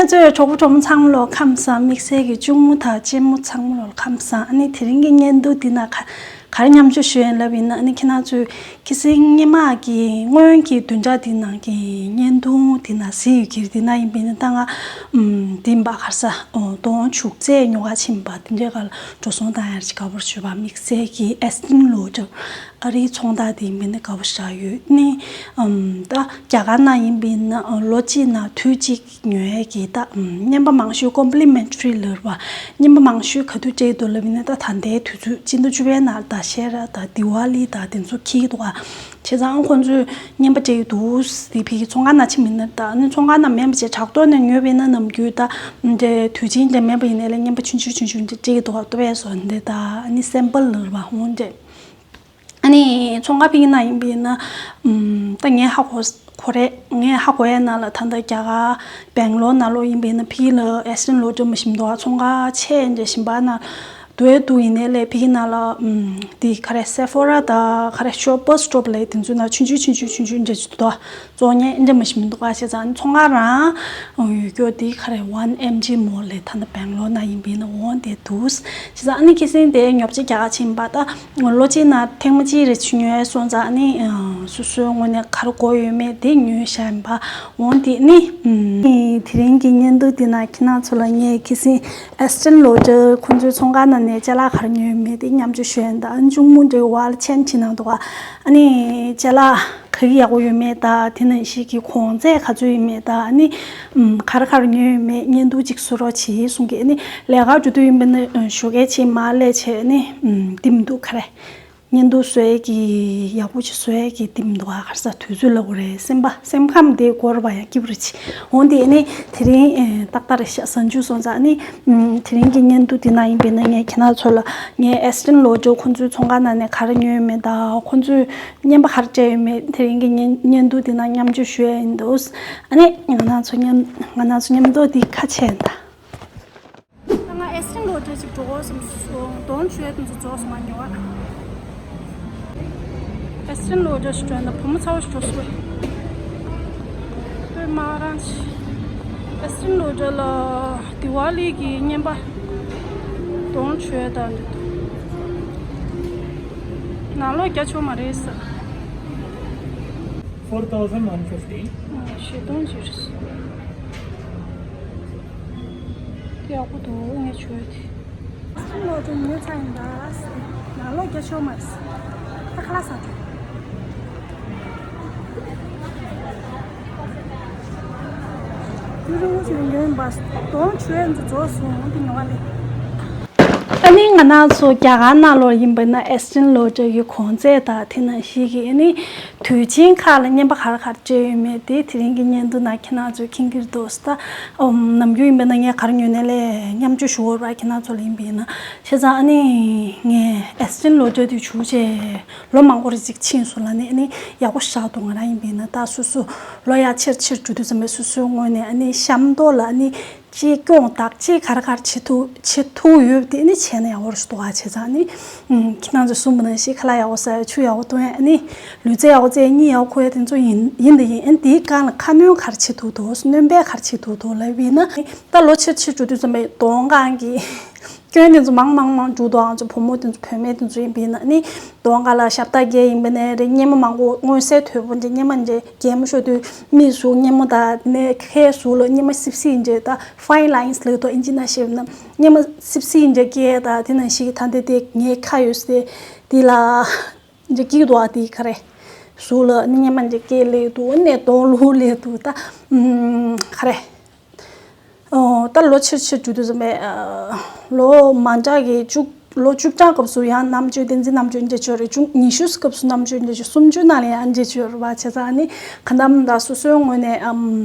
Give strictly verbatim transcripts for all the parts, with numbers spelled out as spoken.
ཚོས་གྲོགས་པོ་གྲོགས་མོ་ཚང་མ་ལོ་ཁམས་བཟང་། དམིགས་བསལ་གྱི་གཅུང་མོ་དང་གཅེན་མོ་ཚང་མ་ལོ་ཁམས་བཟང་། ཨ་ནི་དེ་རིང་གི་བརྙན་ཐུང་འདི་ན་ག་ག་རེ་མཉམ་སྤྱོད་ཞུ་ཡིན་ལབ་ཡིན་ན། ཨ་ནི་ཁྱེད་རང་ཚོས་ཁྱི་སེང་སྔོན་མ་གི་སྔོན་གྱི་བདུན་ཕྲག་འདི་ནང་གི་བརྙན་ཐུང་འདི་ན་གཟིགས་ཡོད་ཀྱི་རེད། འདི་ན་ཡིན་པས་ན་ད་ང་ཨམ་འདི་འབའ་ག་རེ་ཟ་ཨོ་དོང་བྱུག་རྫས་ཉོ་ག་ཕྱིན་པ་འདི་འདྲའི་སྒང་ལ་འགྲོ་སོང་བཏང་ཡ་ཅིག་དགའ་པོ་ཞུ་བ། དམིགས་བསལ་གྱི་ཨེ་སི་ཊིན་ལོ་ཌར་ཨ་རིའི་ཚོང་རྟགས་འདི་ཡིན་པས་ན་དགའ་པོ་ཞེ་དྲག་ཡོད། ནི་ཨམ་ད་རྒྱ་གར་ནང་ཡིན་པས་ན་ཨ་ལོ་གཅིག་ནང་དུས་གཅིག་ཉོ་ཡས་ཀྱི་ད་ཨམ་རྔན་པ་མང་ཤོས་complimentary ལབ་རེད་པ། རྔན་པ་མང་ཤོས་ག་དུས་སྤྲད་ཀྱི་འདུག་ལབ་ཡིན་ན། ད་ད་ལྟའི་དུས་ཚོད་སྤྱི་ཟླ་བཅུ་པའི་ནང་ད་ཤེ་ར་ད་དི་ཝ་ལི་ད་དེ་ཚོ་འཁེལ་གྱི་འདུག་ག་བྱས་ཙང་ཁོང་ཚོས་རྔན་པ་སྤྲད་ཀྱི་འདུག་དེ་ཕ་གི་ཚོང་ཁང་ནང་ཕྱིན་པ་ཡིན་ན། ད་ནི་ཚོང་ཁང་ནང་མེད་པ་བྱས་དྲ་ཐོག་ནས་ཉོས་པ་ཡིན་ན་ནམ་རྒྱུན་ད་འདྲ་དུས་ཆེན་འདྲ་མེད་པ་ཡིན་ནའི་ལས་རྔན་པ་ཆུང་ཆུང་ཆུང་ཆུང་འདྲ་སྤྲད་ཀྱི་འདུག་ག་ལྟོས་པས་སོ། འདི་ད་ནི་སེམ་པལ་ལབ་རེད་པ། འོ་འདྲ། ཨ་ནི་ཚོང་ཁང་ཕ་གི་ནང་ཡིན་པས་ན། ཨམ་ད་ངས་ཧ་གོ་གོ་རེད། ངས་ཧ་གོ་ཡས་ནང་ལ་ད་ལྟ་རྒྱ་གར་སྦེང་ལོར་ནང་ལོགས་ཡིན་པས་ན་ཕ་གི་ལ་ཨེ་སི་ཊིན་ལོ་ཌར་མ་ཞིམ་འདུག་ག་ཚོང་ཁང་ཆེ་འདྲ་ཞིམ་པ་ནང་དུ་ཡས་འདུག་ཡིན་ནའི་ལས་ཕ་གི་ནང་ལ་ཨམ་དེ་ག་རེ་སེ་ཕོ་ར་ད་ག་རེ་ཤོ་པར་སི་ཊོབ་ལབ་དེ་ཚོའི་ནང་ཆུང་ཆུང་ཆུང་ཆུང་ཆུང་ཆུང་འདྲ་ཅིག་འདུག་ག་བཙོང་མཁན་འདྲ་མ་ཞིམ་འདུག་ག་བྱས་ཙང་ཚོང་ཁང་རང་ཡོད་རྒྱུ་དེ་ག་རེ་ཝན་ཨེམ་ཇི་མོལ་ལབ་ད་ལྟ་སྦེང་ལོར་ནང་ཡིན་པས་ན། འོ་དེ་འདུག་བྱས་ཙང་ཨ་ནི་ཁྱི་སེང་དེ་ཉོ་ཆ་རྒྱག་ག་ཕྱིན་པ། ད་ལོ་གཅིག་ནང་ཐེངས་མ་གཅིག་རེ་ཅིག་ཉོས་སོང་ཙང་ཨ་ནི་སོ་སོའི་ངོས་ནས་ག་རེ་དགོས་ཡོད་མེད་དེ་ཉོས་བཞག་ཡིན་པ། འོ་དེ་ནི་དེ་རིང་གི་བརྙན་ཐུང་འདི་ན་ཁྱེད་རང་ཚོ་ལ་ངས་ཁྱི་སེང་ཨེ་སི་ཊིན་ལོ་ཌར་ཁོང་ཚོའི་ཚོང་ཁང་ནང་ནས་ཅ་ལག་ག་རེ་ཉོས་ཡོད་མེད་དེ་མཉམ་སྤྱོད་ཞུ་ཡིན། ད་ཨ་ནི་གཅུང་མོ་འདྲ་བ་ལ་མཆན་བྲིས་གནང་འདུག་ག་ཨ་ནི་ཅ་ལག་ག་གི་ཡག་པོ་ཡོད་མེད་དང་། དེ་ནང་བཞིན་གྱི་གོང་ཚད་ག་ཚོད་ཡོད་མེད་དང་། ཨ་ནི་ཨམ་ག་རེ་ག་རེ་ཉོས་ཡོད་མེད་བརྙན་ཐུང་གཅིག་བཟོ་རོགས་བྱེད་གསུང་གི་ཨ་ནི་ལས་ཀ་འགྲོ་དུས་ཡིན་པ་ན་ཨ་ཞོགས་ཀས་ཕྱིན་མར་སླེབས་བྱས་ཨ་ནི་ཨམ་དེ་མི་འདུག་ག་རེ། བརྙན་ཐུང་བཟོ་ཡས་ཀྱི་ཡག་པོ་ཅིག་བཟོ་ཡས་ཀྱི་དེ་མི་འདུག་ག་ག་རེ་ཟ་དུས་ཚོད་ལ་གོ་རེད། སེམས་པ་སེམས་ཁམས་དེ་འགོར་བ་ཡང་སྐྱིད་པོ་རེད་ཅིག་འོ་དེ་ཨ་ནི་དེ་རིང་ཨེ་ཏག་ཏག་རེད་ཤག་གཟའ་མཇུག་སོང་ཙང་། ཨ་ནི་ཨམ་དེ་རིང་གི་བརྙན་ཐུང་དེ་ནང་ཡིན་པས་ན་ངས་ཁྱེད་རང་ཚོ་ལ་ངས་ཨེ་སི་ཊིན་ལོ་ཌར་ཁོང་ཚོའི་ཚོང་ཁང་ནང་ནས་ག་རེ་ཉོས་ཡོད་མེད་དང་། ཁོང་ཚོས་རྔན་པ་ག་རེ་སྤྲད་ཡོད་མེད་དེ་རིང་གི་བརྙན་བརྙན་ཐུང་དེ་ནང་མཉམ་སྤྱོད་ཞུ་ཡ་ཡིན་འདུག་ཨ་ནི་ང་རང་ཚོ་མཉམ་ང་རང་ཚོ་མཉམ་དུ་དེ་ཁ་ཕྱེ་ཡིན་ད། ད་ང་ཨེ་སི་ཊིན་ལོ་ཌར་ཅིག་འགྲོ་དགོས་བསམ་སོང་། དོང་བྱོས་དེ་ཚོ་རྫོགས་སོང་། ང་ཉོ་བ། ཨེ་སི་ཊིན་ལོ་ཌར་ཞིག་འགྲོ་ན་བུ་མོ་ཚ་བོ་ཞིག་འགྲོ་སོང་། ཨེ་མ་རང་ཨེ་སི་ཊིན་ལོ་ཌར་ལ་དི་ཝ་ལི་གི་རྔན་པ་དོང་བྱོས་དང་འདི་འདུག་ནང་ལོགས་རྒྱ་ཆེ་མ་རེད་ས། Four thousand one fifty. ཨ། བཞི་སྟོང་ཅིག་རེད། ཡག་པོ་འདུག་ངས་བྱོས་དེ། ཨེ་སི་ཊིན་ལོ་ཌར་ཉོས་ཚར་ཡིན་ད། ནང་ལོགས་རྒྱ་ཆེ་མ་རེད་ས། ད་ཁ་ལག་ཟ་འགྲོ། ཡུ་རུ་ངོས་ནས་ཉོས་ཡིན་པ། དོང་བྱོས་ཚོ་རྫོགས་སོང་། འདི་ཉོ་བ་ལས། ཨ་ནི་ང་རང་ཚོ་རྒྱ་གར་ནང་ལོགས་ཡིན་པ་ན་ཨེ་སི་ཊིན་ལོ་ཌར་གྱི་གོང་ཚད་དང་དེ་ནང་བཞིན་གྱི་ཨ་ནི་དུས་ཆེན་ཁག་ལ་རྔན་པ་ག་རེ་ག་རེ་སྤྲད་ཡོད་མེད་དེ་དེ་རིང་གི་བརྙན་ཐུང་ནང་ཁྱེད་རང་ཚོས་མཁྱེན་གྱི་རེད་འདུག་ད། ཨམ་ནམ་རྒྱུན་ཡིན་པ་ན་ངས་ག་རེ་ཉོས་ནའི་ལས་མཉམ་སྤྱོད་ཞུ་བར་ཁྱེད་རང་ཚོ་ལ་ཡིན་པས་ན། བྱས་ཙང་ཨ་ནི་ངས་ཨེ་སི་ཊིན་ལོ་ཌར་དེ་བྱུགས་བྱས་ལོ་མང་པོ་རེ་ཅིག་ཕྱིན་སོང་ལབ་ནས། ཨ་ནི་ཡག་པོ་ཞེ་དྲག་འདུག་ང་རང་ཡིན་པས་ན། ད་སོ་སོ་ལོ་ཡར་ཆེར་ཆེར་འགྲོ་དུས་ཙམ་པའི་སོ་སོའི་ངོས་ནས་ཨ་ནི་ཤམ་ཐོག་ལ་ཨ་ནི་གཅེས་སྐྱོང་བདག་གཅེས་ག་རེ་ག་རེ་བྱེད་ཐུབ་བྱེད་ཐུབ་ཡོད་དེ་ནི་བྱས་ན་ཡག་པོ་རེད་འདུག་ག་བྱས་ཙང་ནི། ཨུམ། ཁྱེད་རང་ཚོས་གསུངས་པ་ནང་བཞིན་ཁ་ལག་ཡག་པོ་ཟ་ཡ། ཆུ་ཡག་པོ་འཐུང་ཡ། ཨ་ནི་ལུས་རྩལ་ཡག་པོ་རྩེ་ཡ། གཉིད་ཡག་པོ་ཁུག་ཡ་དེ་ཚོ་ཡིན་ཡིན་དང་ཡིན། ཨ་ནི་དེའི་སྒང་ལ་ཁ་སྣོན་ག་རེ་བྱེད་ཐུབ་འདུག་སྣོན་པ་ག་རེ་བྱེད་ཐུབ་འདུག་ལབ་ཡིན་ན། ད་ལོ་ཆེར་ཆེར་འགྲོ་དུས་ཙམ་པའི་དོང་སྒང་གི་སྐྱོན་དེ་ཚོ་མང་མང་མང་འགྲོ་འདུག་ང་ཚོ་བུ་མོ་དེ་ཚོ་བུད་མེད་དེ་ཚོ་ཡིན་པས་ན་ཨ་ནི། དོང་སྒང་ལ་ཞབས་བཏགས་རྒྱག་ཡིན་པ་ནས་རེད། སྙེ་མ་མང་པོ་མངོན་གསལ་དོད་པོ་འདྲ། སྙེ་མ་འདྲ་གད་མོ་ཤོར་དུས་མིག་ཟུར་སྙེ་མ་དང་དེ་ནས་ཁའི་ཟུར་ལ་སྙེ་མ་སིབ་སིབ་འདྲ། ད་fine lines ལབ་འདུག་ཨིན་ཇི་ནང་བཤད་པ་ན། སྙེ་མ་སིབ་སིབ་འདྲ་སྐྱེ་ད། དེ་ནང་བཞིན་ད་འདི་དེ་ངའི་ཁ་ཡོད་སའི་དེ་ལ་འདྲ་སྐྱེ་འདུག་ཨ་དེ་ག་རེ་ཟུར་ལ་སྙེ་མ་འདྲ་སྐྱེ་སླེབས་འདུག་ཨ་ནི་དོང་ལུག་སླེབས་འདུག་ད་ཨུམ་ག་རེ། ཨོ། ད་ལོ་ཆེར་ཆེར་འགྲོ་དུས་ཙམ་པའི་ཨ་ལོ་མ་འདྲ་གི་བཅུ། ལོ་བཅུ་གྲངས་སྐབས་སུ་ཡང་རྣམ་དཔྱོད་བསྟན་འཛིན་རྣམ་དཔྱོད་འདྲ་ཅིག་ཡོད་རེད། བཅུ། ཉི་ཤུ་སྐབས་སུ་རྣམ་དཔྱོད་འདྲ་ཅིག་སུམ་ཅུ་ནང་ལ་ཡང་འདྲ་ཅིག་ཡོད་རེད་པ། བྱས་ཙང་ཨ་ནི་གང་ལྟར་མི་འདྲ་སོ་སོའི་ངོས་ནས་ཨམ་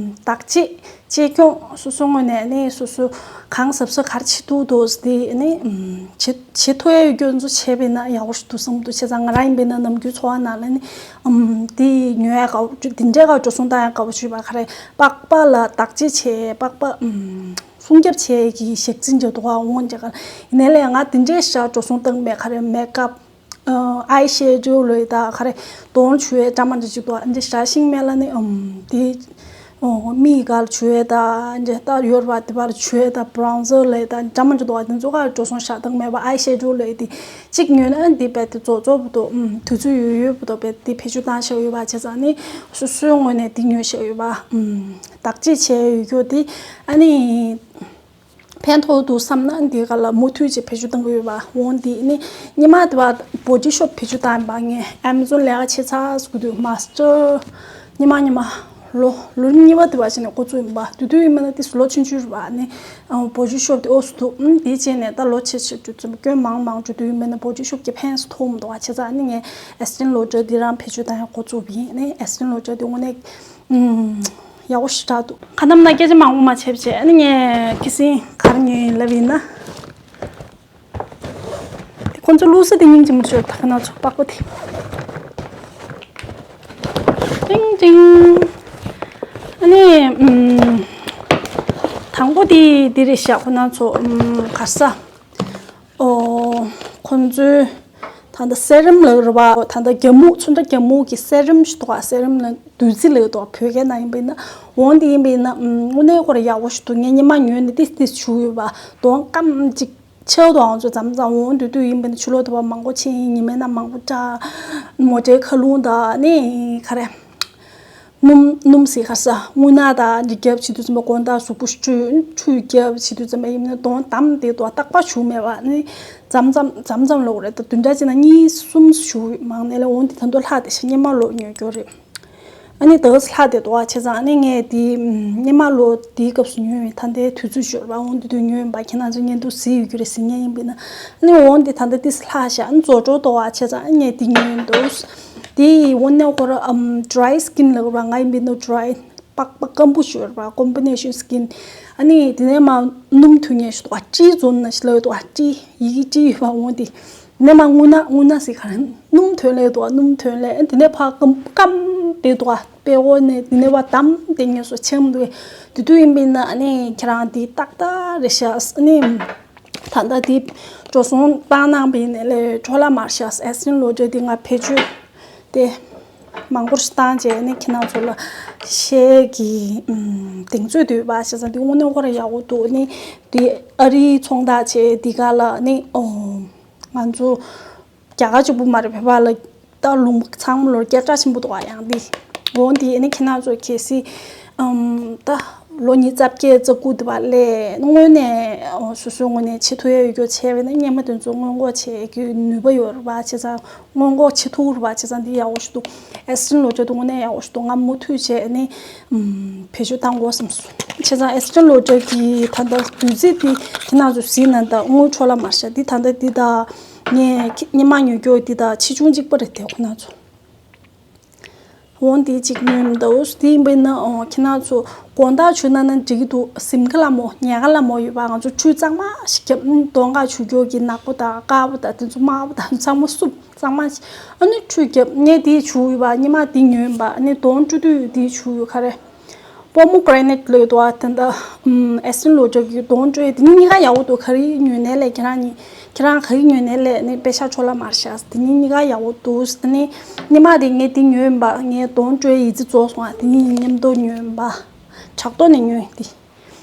བདག་གཅེས་གཅེས་སྐྱོང་། སོ་སོའི་ངོས་ནས་ཨ་ནི་སོ་སོ་གང་གཟབ་གཟབ་ག་རེ་བྱེད་ཐུབ་འདུག་དེ་ཨ་ནི་ཨམ་བྱེད་བྱེད་ཐུབ་ཡ་ཡོད་རྒྱུ་ཚོ་བྱས་པས་ན་ཡག་པོ་ཞིག་འདུག་བསམ་འདུག་བྱས་ཙང་ང་རང་ཡིན་པས་ན་ནམ་རྒྱུན་འཚོ་བ་ནང་ལ་ནི་ཨམ་དེ་ཉོ་ཡ་དགའ་པོ། དེ་འདྲའི་སྒང་འགྲོ་སོང་བཏང་ཡ་དགའ་པོ་ཞིག་ཡོད་པ། ག་རེ་པགས་པ་ལ་བདག་གཅེས་བྱས། པགས་པ་ཨམ་སྲུང་སྐྱོབ་བྱེད་ཀྱི་ཞག་ཚི་འདྲ་འདུག་ག་འོང་འདྲ་ག་ཡིན་ནའི་ལས་ང་དེ་འདྲའི་ཞག་འགྲོ་སོང་བཏང་མེད། ག་རེ་མེག་ཨབ། ཨ། ཨའི་ཤེ་ཌོ་ལོས་ད་ག་རེ་དོང་བྱུག་ཡའི་ཊ་མ་འདྲ་ཅིག་འདུག་ག་འདི་ཞག་ཤིང་མེད་ལ་ནི་ཨམ་དེ་ ཨོ་མིག་ག་ལ་བྱུག་ཡས་དང་འདྲ་ད་ཡོད་རེད་པ། དེ་བར་བྱུག་ཡས་དང་བྷ་རོན་ཛར་ལབ་ཡས་དང་འདྲ་མི་འདྲ་འདུག་པ། དེ་ཚོ་ག་འགྲོ་སོང་བཞག་སྟངས་མེད་པ། ཨའི་ཤེ་ཌོ་ལབ་ཡས་དེ་གཅིག་ཉོས་ན་ཨ་འདི་རྦད་དེ་རྫོགས་རྫོགས་པ་འདུག་ཨུམ། དུས་ཚོད་ཡོལ་ཡོལ་པ་འདུག་རྦད་དེ་བེད་སྤྱོད་བཏང་བཞག་ཡོད་པ། བྱས་ཙང་ནི་སོ་སོའི་ངོས་ནས་འདི་ཉོས་བཞག་ཡོད་པ། ཨུམ། བདག་གཅེས་བྱས་ཡོད་རྒྱུ་དེ་ཨ་ནི། ཕན་ཐོགས་འདུག་བསམ་ན་འདི་ག་ལ་མུ་མཐུད་ཅིག་བེད་སྤྱོད་གཏོང་གི་ཡོད་པ། འོ་འདི་ནི་སྔོན་མ་དེ་བ་བོ་ཌི་ཤོབ་བེད་སྤྱོད་བཏང་ཡིན་པ། ངས་ཨེ་མ་ཛོན་ལས་ཀ་བྱེད་ཚར་ཟེར་གི་དུས་མ་སི་ཊར་སྔོན་མ་སྔོན་མ་ལོ་ལོ་གཉིས་པ་དེ་བ་བྱས་ནས་འགོ་བཙུགས་ཡིན་པ། དེ་དུས་ཡིན་པ་ན་དེ་ལོ་ཆུང་ཆུང་རེད་པ། ནི་བོ་ཌི་ཤོབ་དེ་ཨོ་སུ་འདུག་ཨུམ། དེ་བྱས་ནས་ད་ལོ་ཆེ་ཆེ་དུས་ཙམ་སྐྱོན་མང་མང་འགྲོ་དུས་ཡིན་པ་ན་བོ་ཌི་ཤོབ་ཀྱི་ཕན་སུ་ཐོགས་མི་འདུག་པ། བྱས་ཙང་ནི་ངས་ཨེ་སི་ཊེན་ལོ་ཌར་འདི་རང་བེད་སྤྱོད་བཏང་ཡ་འགོ་བཙུགས་པ་ཡིན། ནི་ཨེ་སི་ཊེན་ལོ་ཌར་དེ་དངོས་གནས། ཨུམ། ཡག་པོ་ཞེ་དྲག་འདུག་ཁ་ནམ་ན་སྐད་ཆ་མང་པོ་མ་བྱས་བྱས། ཨ་ནི་ངས་ཁི་སིང་ག་རེ་ཉོས་ཡིན་ལབ་ཡིན་ན། དེ་ཁོང་ཚོ་བླུགས་ས་དེ་སྙིང་རྗེ་མོ་ཞིག་ཡོད། ད་ཁ་ན་ཚོ་པགས་པ་དེ། ཏིང་ཏིང་། ཨ་ནི་ཨུམ། དང་པོ་དེ་འདི་རེད་ཤག་ཁོ་ན་ཚོ་ཨུམ། ག་ས། ཨོ། ཁོང་ཚོའི་ད་ལྟ་སེ་རམ་ལབ་རེད་པ། ད་ལྟ་རྒྱ་སྨུག་ཚོན་ཁྲ་རྒྱ་སྨུག་གི་སེ་རམ་ཞིག་འདུག་ག་སེ་རམ་ལ་བདུད་རྩི་ལབ་འདུག་བོད་སྐད་ནང་ཡིན་པ་ཡིན་ན། འོ་འདི་ཡིན་པ་ཡིན་ན་ཨུམ། དངོས་གནས་ཁོ་རང་ཡག་པོ་ཞིག་འདུག་ངས་སྔོན་མ་ཉོས་ནས་ཏིས་ཏིས་བྱུགས་ཡོད་པ། གདོང་སྐམ་ཅིག་ཆགས་འདུག་ང་ཚོ་མཚམས་མཚམས། འོ་འདི་དུས་ཡིན་པ་ཡིན་ན་ཕྱི་ལོགས་དེ་བ་མང་པོ་ཕྱིན། ཉི་མའི་ནང་མང་པོ་བཀྲ། མོ་ཊའི་མཁའ་རླུང་དང་ནི་ག་རེ། སྣུམ་སྣུམ་ཟེར་ག་ས། རྔུལ་ནག་དང་འདི་རྒྱབ་བྱེད་དུས་ཙམ་པ། དགོང་དག་གཟུགས་པོ་བཀྲུས་ཁྲུས་རྒྱབ་བྱེད་དུས་ཙམ་པ་ཡིན་ན་གདོང་བསྡམས་བསྡད་འདུག་རྟག་པར་བྱུག་མེད་པ། ནི་མཚམས་མཚམས་མཚམས་མཚམས་ལབ་དགོས་རེད། ད་བདུན་ཕྲག་གཅིག་ནང་གཉིས་གསུམ་བྱུག་མང་ནས་ལས། འོ་འདི་ད་དུང་ལྷག་བསྡད་ཤག་སྔོན་མ་ལོ་ཉོས་རྒྱུ་རེད། ཨ་ནི་ད་ག་ས་ལྷག་བསྡད་འདུག་བྱས་ཙང་ཨ་ནི་ངས་འདི་སྔོན་མ་ལོ་འདིའི་སྐབས་སུ་ཉོས་ཡིན། ད་ལྟའི་དུས་ཚོད་ཤོར་བ། འོ་འདི་དུས་ཉོས་ཡིན་པ་ཁྱེད་རང་ཚོ་བརྙན་ཐུང་གཟིགས་ཡོད་རྒྱུ་རེད། གཟིགས་མཁན་ཡིན་པ་ཡིན་ན། ཨ་ནི་འོ་འདི་ད་ལྟ་ཏིས་ལྷག་ཤག་ཨ་ནི་རྫོགས་འགྲོ་འདུག་བྱས་ཙང་ཨ་ནི་ངས་འདི་ཉོས་ཡིན་འདུག་དེ་ཡི་འོ་ནས་ཁོ་ར་ཨམ། ཌི་རའི་སི་ཀིན་ལབ་ར། ང་ཡིན་པ་ཡིན་ན་ཌི་རའི། པགས་པ་སྐམ་པོ་ཞིག་ཡོད་རེད་པ། ཀོམ་བི་ནེ་ཤན་སི་ཀིན། ཨ་ནི་དེ་ནས་མར་སྣུམ་ཐོན་མཁན་ཞིག་འདུག་པ། ཊི་ཛོན་ན་ཞིག་ལབ་ཡོད་འདུག་པ། ཊི་ཡི་གེ་ཊི་ཡོད་པ། འོ་དེ་ནས་མར་རྔུལ་ནག་རྔུལ་ནག་ཟེར་ག་རེ། སྣུམ་ཐོན་ལེ་འདུག་པ། སྣུམ་ཐོན་ལེ། ཨ་དེ་ནས་ཕར་སྐམ་སྐམ་དེ་འདུག་པ། པད་འོག་ནས་དེ་ནས་ཕར་བསྡམས་དེ་ངས་སོ་ཆེམ་འདུག་དེ་དུས་ཡིན་པ་ཡིན་ན་ཨ་ནི་ཁྱེད་རང་དེ་ཏག་ཏག་རེད་ཤག་ཨ་ནི་ད་ལྟ་དེ་འགྲོ་སོང་བཏང་གནང་བ་ཡིན་ནའི་ལས་འཕྲོ་བརླག་མ་རེད་ཤག་ཨེ་སི་ཊེན་ལོ་ཌར་དེ་ང་བེད་སྤྱོད་དེ་མང་པོ་ཞིག་བཏང་བྱས་ནས་ཁྱེད་རང་ཚོ་ལ་ཤེར་གྱི་ཨུམ། གདེང་ཚོད་དུ་ཡོད་པ་བྱས་ཙང་དེ་དངོས་གནས་ཁོ་རང་ཡག་པོ་འདུག་ནི་དེ་ཨ་རིའི་ཚོང་རྟགས་བྱས་དེ་ག་ལ་ནི་ཨོ་ང་ཚོ་རྒྱ་གར་གཅིག་པུ་མ་རེད། བོད་པ་ལ་ད་ལུང་པ་ཚང་མ་ལོར་སྐད་གྲགས་ཆེན་པོ་འདུག་པ། ཡང་དེ་འོ་དེ་ནི་ཁྱེད་རང་ཚོ་གལ་སྲིད་ཨུམ། ད་ལོ་ཉིས་རྩ་བརྒྱད་རྩ་དགུ་དེ་བ་ལས་དངོས་གནས་ཨོ་སོ་སོའི་ངོས་ནས་བྱེད་ཐུབ་ཡ་ཡོད་རྒྱུ་བྱས་པ་ཡིན་ན་སྔོན་མ་དེ་ཚོ་སྔོན་འགོག་བྱེད་རྒྱུའི་ནུས་པ་ཡོད་རེད་པ། བྱས་ཙང་སྔོན་འགོག་བྱེད་ཐུབ་རེད་པ། བྱས་ཙང་འདི་ཡག་པོ་ཞིག་འདུག་ཨེ་སི་ཊེན་ལོ་ཌར་དེ་དངོས་གནས་ཡག་པོ་ཞིག་འདུག་ང་མུ་མཐུད་བྱས་ནི་ཨུམ། བེད་སྤྱོད་བཏང་དགོས་བསམ་སོང་། བྱས་ཙང་ཨེ་སི་ཊེན་ལོ་ཌར་གྱི་ད་ལྟ་བདུད་རྩི་དེ་ཁྱེད་རང་ཚོ་གཟིགས་ན་ད་དངུལ་འཕྲོ་བརླག་མ་རེད་ཤག་འདི་ད་ལྟ་འདི་ད་ངས་ཁྱེད་སྔོན་མ་ཉོ་རྒྱུ་འདི་ད་ཆེ་ཆུང་གཅིག་པ་རེད་དེ་ཁོ་ན་ཚོ། འོ་འདི་གཅིག་ཉོས་མི་འདུག་དེ་ཡིན་པ་ཡིན་ན་ཨོ་ཁྱེད་རང་ཚོ་དགོང་དག་བྱུག་ན་ན་འགྲིག་གི་འདུག་སིམ་ཁ་ལ་མོ་ཉལ་ཁ་ལ་མོ་ཡོད་པ། ང་ཚོ་ཁྲུས་གཙང་མ་ཞིག་བརྒྱབ། གདོང་ཁ་བྱུག་རྒྱུ་གི་ནག་པོ་དང་དཀར་པོ་དང་དེ་ཚོ་དམར་པོ་དང་ཚང་མ་བསུབ། གཙང་མ་ཞིག་ཨ་ནི་ཁྲུས་བརྒྱབ། ངས་དེ་བྱུག་ཡོད་པ། སྔོན་མ་དེ་ཉོས་ཡིན་པ། ཨ་ནི་གདོང་བཀྲུ་དུས་དེ་བྱུག་ཡོད། ག་རེ། པོ་མོ་གྷི་རེ་ནེ་ཊི་ལབ་འདུག་པ། དེ་འདྲ་ཨེ་སི་ཊེན་ལོ་ཌར་གྱི་གདོང་བཀྲུ་ཡས་དེ་གཉིས་གཉིས་ཀ་ཡག་པོ་འདུག་ག་རེ་ཉོས་ནའི་ལས་ཁྱེད་རང་གཉིས་ཁྱེད་རང་ག་རེ་ཉོས་ནའི་ལས་ནི་པེ་ཤ་འཕྲོ་བརླག་མ་རེད་ཤག་དེ་གཉིས་གཉིས་ཀ་ཡག་པོ་འདུག་ཨ་ནི་སྔོན་མ་དེ་ངས་དེ་ཉོས་ཡིན་པ། ངས་གདོང་བཀྲུ་ཡས་ཡིད་ཆེས་རྫོགས་སོང་ཨ། དེ་གཉིས་མཉམ་དུ་ཉོས་ཡིན་པ། དྲ་ཐོག་ནས་ཉོས་ཡིན་དེ།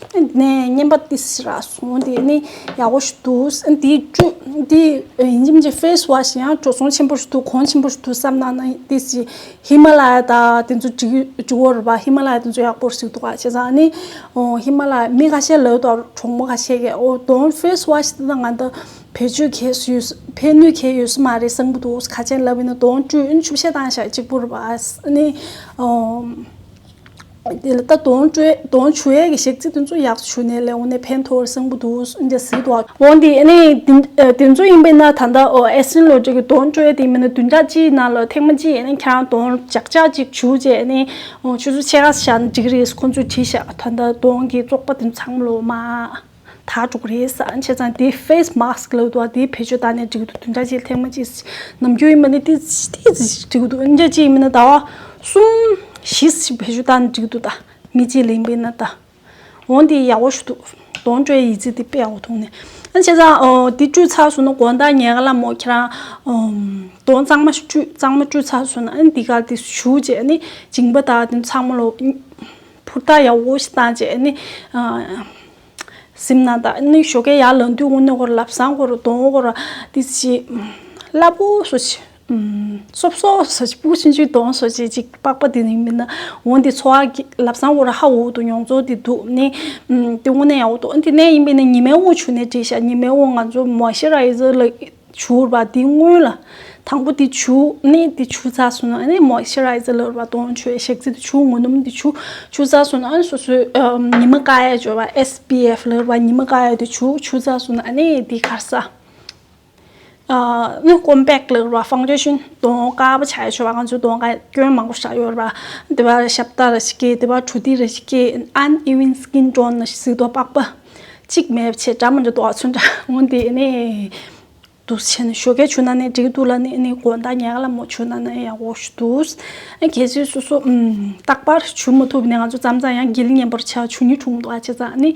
ནས་རྔན་པ་ཏི་སི་རག་སོང་། དེ་ནི་ཡག་པོ་ཞིག་འདུག་དེའི་བཀྲུ་དེ་ཡིན་གཅིག་མིན་གཅིག་ཕེ་སི་ཝ་ཤི་ཡང་འགྲོ་སོང་ཆེན་པོ་ཞིག་འདུག་གོང་ཆེན་པོ་ཞིག་འདུག་བསམ་ན་ན་ཏི་སི་ཧི་མ་ལ་ཡ་དང་དེ་ཚོ་འགྲིག་འགྲིག་གོ་རེད་པ། ཧི་མ་ལ་ཡ་དེ་ཚོ་ཡག་པོ་ཞིག་འདུག་པ། བྱས་ཙང་ནི་ཧི་མ་ལ་ཡ་མི་ཁ་ཤས་ལབ་དང་གྲོགས་མོ་ཁ་ཤས་ཀྱིས་ཨོ་གདོང་ཕེ་སི་ཝ་ཤི་དེ་ད་ང་ད་བེད་སྤྱོད་གལ་ཡོད་ཕན་ནུས་གལ་ཡོད་ས་མ་རེད་བསམ་གི་འདུག་ཁ་ཅན་ལབ་ཡིན་ན་གདོང་བཀྲུས་ཆུ་བཤལ་བཏང་བཞག་གཅིག་པུ་རེད་པ། ནི་ཨོ། དེ་ལ་ད་གདོང་བཀྲུ་གདོང་བྱུག་ཡས་ཀྱི་ཞག་ཚི་དེ་ཚོ་ཡག་ཤོས་བྱུག་ནས་ལས་འོ་ནས་ཕན་ཐོགས་བསམ་གྱི་འདུག་འདི་གཟིགས་འདུག་འོ་འདི་ཨ་ནི་དེ་དེ་ཚོ་ཡིན་པས་ན་ད་ལྟ་ཨོ་ཨེ་སི་ཊེན་ལོ་ཌར་གྱི་གདོང་བཀྲུ་ཡས་དེ་མིན་ན་བདུན་ཕྲག་གཅིག་ནང་ལ་ཐེངས་མ་གཅིག་ཨ་ནི་ཁྱེད་རང་གདོང་ལྕག་ལྕག་ཅིག་བྱུག་བྱས་ཨ་ནི་ཨོ་ཆུ་ཚོད་ཕྱེད་ཀ་བཞག་ན་འགྲིག་གི་རེད། ཁོང་ཚོས་བྲིས་བཞག་ད་ལྟ་གདོང་གི་བཙོག་པ་དེ་ཚང་མ་ལོ་མ། དག་འགྲོ་གི་རེད་ཟེར། བྱས་ཙང་དེ་ཕེ་སི་མཱ་སི་ཀི་ལབ་འདུག་དེ་བེད་སྤྱོད་བཏང་ནས་འགྲིག་འདུག་བདུན་ཕྲག་གཅིག་ཐེངས་མ་གཅིག་ནམ་རྒྱུན་ཡིན་པ་ནི་ཏིས་ཏིས་འགྲིག་འདུག་ཨིན་ཅི་ཡིན་པ་ནི་ཟླ་བ་གསུམ་བཞི་ཞིག་བེད་སྤྱོད་བཏང་ནས་འགྲིག་འདུག་ད་མི་གཅིག་ལ་ཡིན་པ་ན་ད། འོ་འདི་ཡག་པོ་ཞིག་འདུག་གདོང་བཀྲུ་ཡས་ཡིད་ཆེས་དེ་དཔེ་ཡག་པོ་མཐོང་ནས། ཨ་བྱས་ཙང་ཨོ་དེ་བཀྲུས་ཚར་སོང་ན་དགོང་དག་ཉལ་ཁ་ལ་མོ་ཁྱེད་རང་ཨོ་གདོང་གཙང་མ་ཞིག་བཀྲུས་གཙང་མ་བཀྲུས་ཚར་སོང་ན་ཨ་ནི་འདི་གར་དེ་བྱུག་བྱས་ཨ་ནི་མཇིང་པ་དང་དེ་ཚང་མ་ལོ། ཕུར་ཐག་ཡག་པོ་ཞིག་བཏང་བྱས་ནི། ཨ། སིམ་ན་ད་ནི་ཞོགས་ཀས་ཡར་ལངས་དུས་དངོས་གནས་ཁོ་ར་ལབ་སང་ཁོ་ར་གདོང་ཁོ་ར་དེ་ཅི་སླ་པོ་བཟོ་ཅི། ཨུམ། སོབ་སོབ་བཟོ་ཅི། སྤུ་གུ་ཆུང་ཆུང་གདོང་བཟོ་ཅི་ཅིག་པགས་པ་དེ་ཡིན་མིན་ན་འོན་ཏེ་ཚོར་བ་ལབ་སང་ཁོ་ར་ཧ་འོ་དུ་མྱོང་ཚོར་དེ་འདུག་ནི། ཨུམ། དེ་དངོས་གནས་ཡག་པོ་འདུག་དེ་ནས་ཡིན་པས་ན་ཉི་མའི་འོག་བྱུག་ནས་བྲིས་ཤག་ཉི་མའི་འོག་ང་ཚོ་མོ་ཨིས་ཅི་རའི་ཛར་ལ་བྱུག་པ་དེ་སྔོན་ལ། དང་པོ་དེ་བྱུག་ནས་དེ་བྱུག་ཚར་སོང་ན་ཨ་ནི་མོ་ཨིས་ཅི་རའི་ཛར་ལབ་པ་གདོང་བྱུག་ཞག་རྩི་དེ་བྱུག་ངོ་སྣུམ་དེ་བྱུག་བྱུག་ཚར་སོང་ན་ཨ་ནི་སོ་སོའི་ཨམ། ཉི་མ་བཀག་ཡས་སྦྱོར་བ་ཨེས་པི་ཨེཕ་ལབ་པ་ཉི་མ་བཀག་ཡས་དེ་བྱུག་བྱུག་ཚར་སོང་ན་ཨ་ནི་དེ་ག་རེ་ཟ། ཨ་ནི་ཀོམ་པེག་ལབ་པ་ཕའུན་ཌེ་ཤན་གདོང་དཀར་པོ་ཆགས་ཡས་སྦྱོར་བ་ང་ཚོའི་གདོང་དཀར་སྐྱོན་མང་པོ་ཞིག་ཡོད་རེད་པ། དེ་པར་ཞབས་སྟེགས་རེ་ཞིག་སྐྱེས། དེ་པར་གྲུ་ཏི་རེ་ཞིག་སྐྱེས། ཨན་ཨི་ཝན་སི་ཀིན་ཊོན་ལ་ཞིག་ཟེར་དོ། པགས་པ་གཅིག་མེད་བྱས་འདྲ་མི་འདྲ་འདུག་ཨ་ཚོ་འདྲ་འོན་ཏེ་ནི། འདུག་བྱས་ནས་ཞོགས་ཀས་བྱུག་ན་ནི་འགྲིག་འདུག་ལ་ནི་ནི་དགོང་དག་ཉལ་ཁ་ལ་མོ་བྱུག་ན་ནི་ཡག་པོ་ཞིག་འདུག་ཨ་གལ་སྲིད་སོ་སོ་ཨུམ། རྟག་པར་བྱུག་མ་ཐུབ་ནས་ང་ཚོ་མཚམས་མཚམས་ཡང་དགེ་ལེགས་ཉན་པར་བྱ་བྱུག་ནི་འཁྲུངས་འདུག་ཨ་བྱས་ཙང་ནི།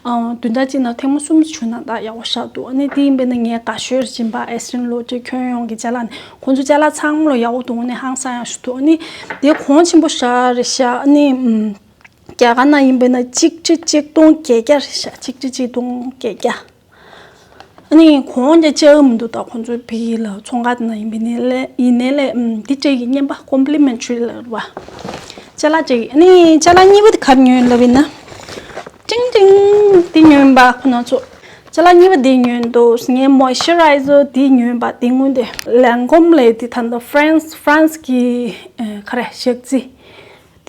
ཨ། བདུན་ཕྲག་གཅིག་ནང་ཐེངས་མ་གསུམ་བྱུག་ན་ད་ཡག་པོ་ཞིག་འདུག་ཨ་ནི་དེ་ཡིན་པས་ན་ངས་དགའ་ཤོས་སྦྱིན་པ་ཨེ་སི་ཊན་ལོ་ཊི་ཁྱོན་ཡོངས་ཀྱི་ཅ་ལག་ནི་ཁོང་ཚོ་ཅ་ལག་ཚང་མ་ལོ་ཡག་པོ་འདུག་ཨ་ནི་ཧང་སང་ཡག་ཞིག་འདུག་ཨ་ནི་དེ་གོང་ཆེན་པོ་ཞིག་རེད་ཤག་ཨ་ནི་ཨུམ། རྒྱ་གར་ནང་ཡིན་པས་ན་གཅིག་ཁྲི་གཅིག་སྟོང་བརྒྱད་བརྒྱ་རེད་ཤག་གཅིག་ཁྲི་གཅིག་སྟོང་བརྒྱད་བརྒྱ། ཨ་ནི་གོང་རྒྱ་ཆེ་བ་མི་འདུག་ད་ཁོང་ཚོའི་བི་ལ་ཚོང་ཁང་དེ་ན་ཡིན་པས་ནི་ལས་ཡིན་ནའི་ལས་ཨུམ། འདི་སྤྲད་ཀྱི་རྔན་པ་ཀོམ་པི་ལི་མེན་ཊི་རི་ལབ་པ། ཅ་ལག་སྤྲད་ཀྱི་ཨ་ནི་ཅ་ལག་གཉིས་པ་དེ་ག་རེ་ཉོས་ལབ་ཡིན་ན། ཏིང་ཏིང་། འདི་ཉོས་པ་ཁོ་ན་ཚོ། ཅ་ལག་གཉིས་པ་འདི་ཉོས་འདུག་ངས་མོ་ཨིས་ཅི་རའི་ཛར་འདི་ཉོས་པ་འདི་སྔོན་དེ་ལན་ཀོམ་ལས་འདི་ད་ལྟ་ཧྥ་རན་སི་ཧྥ་རན་སི་གི་ཨ། ག་རེ་ཞག་རྩི།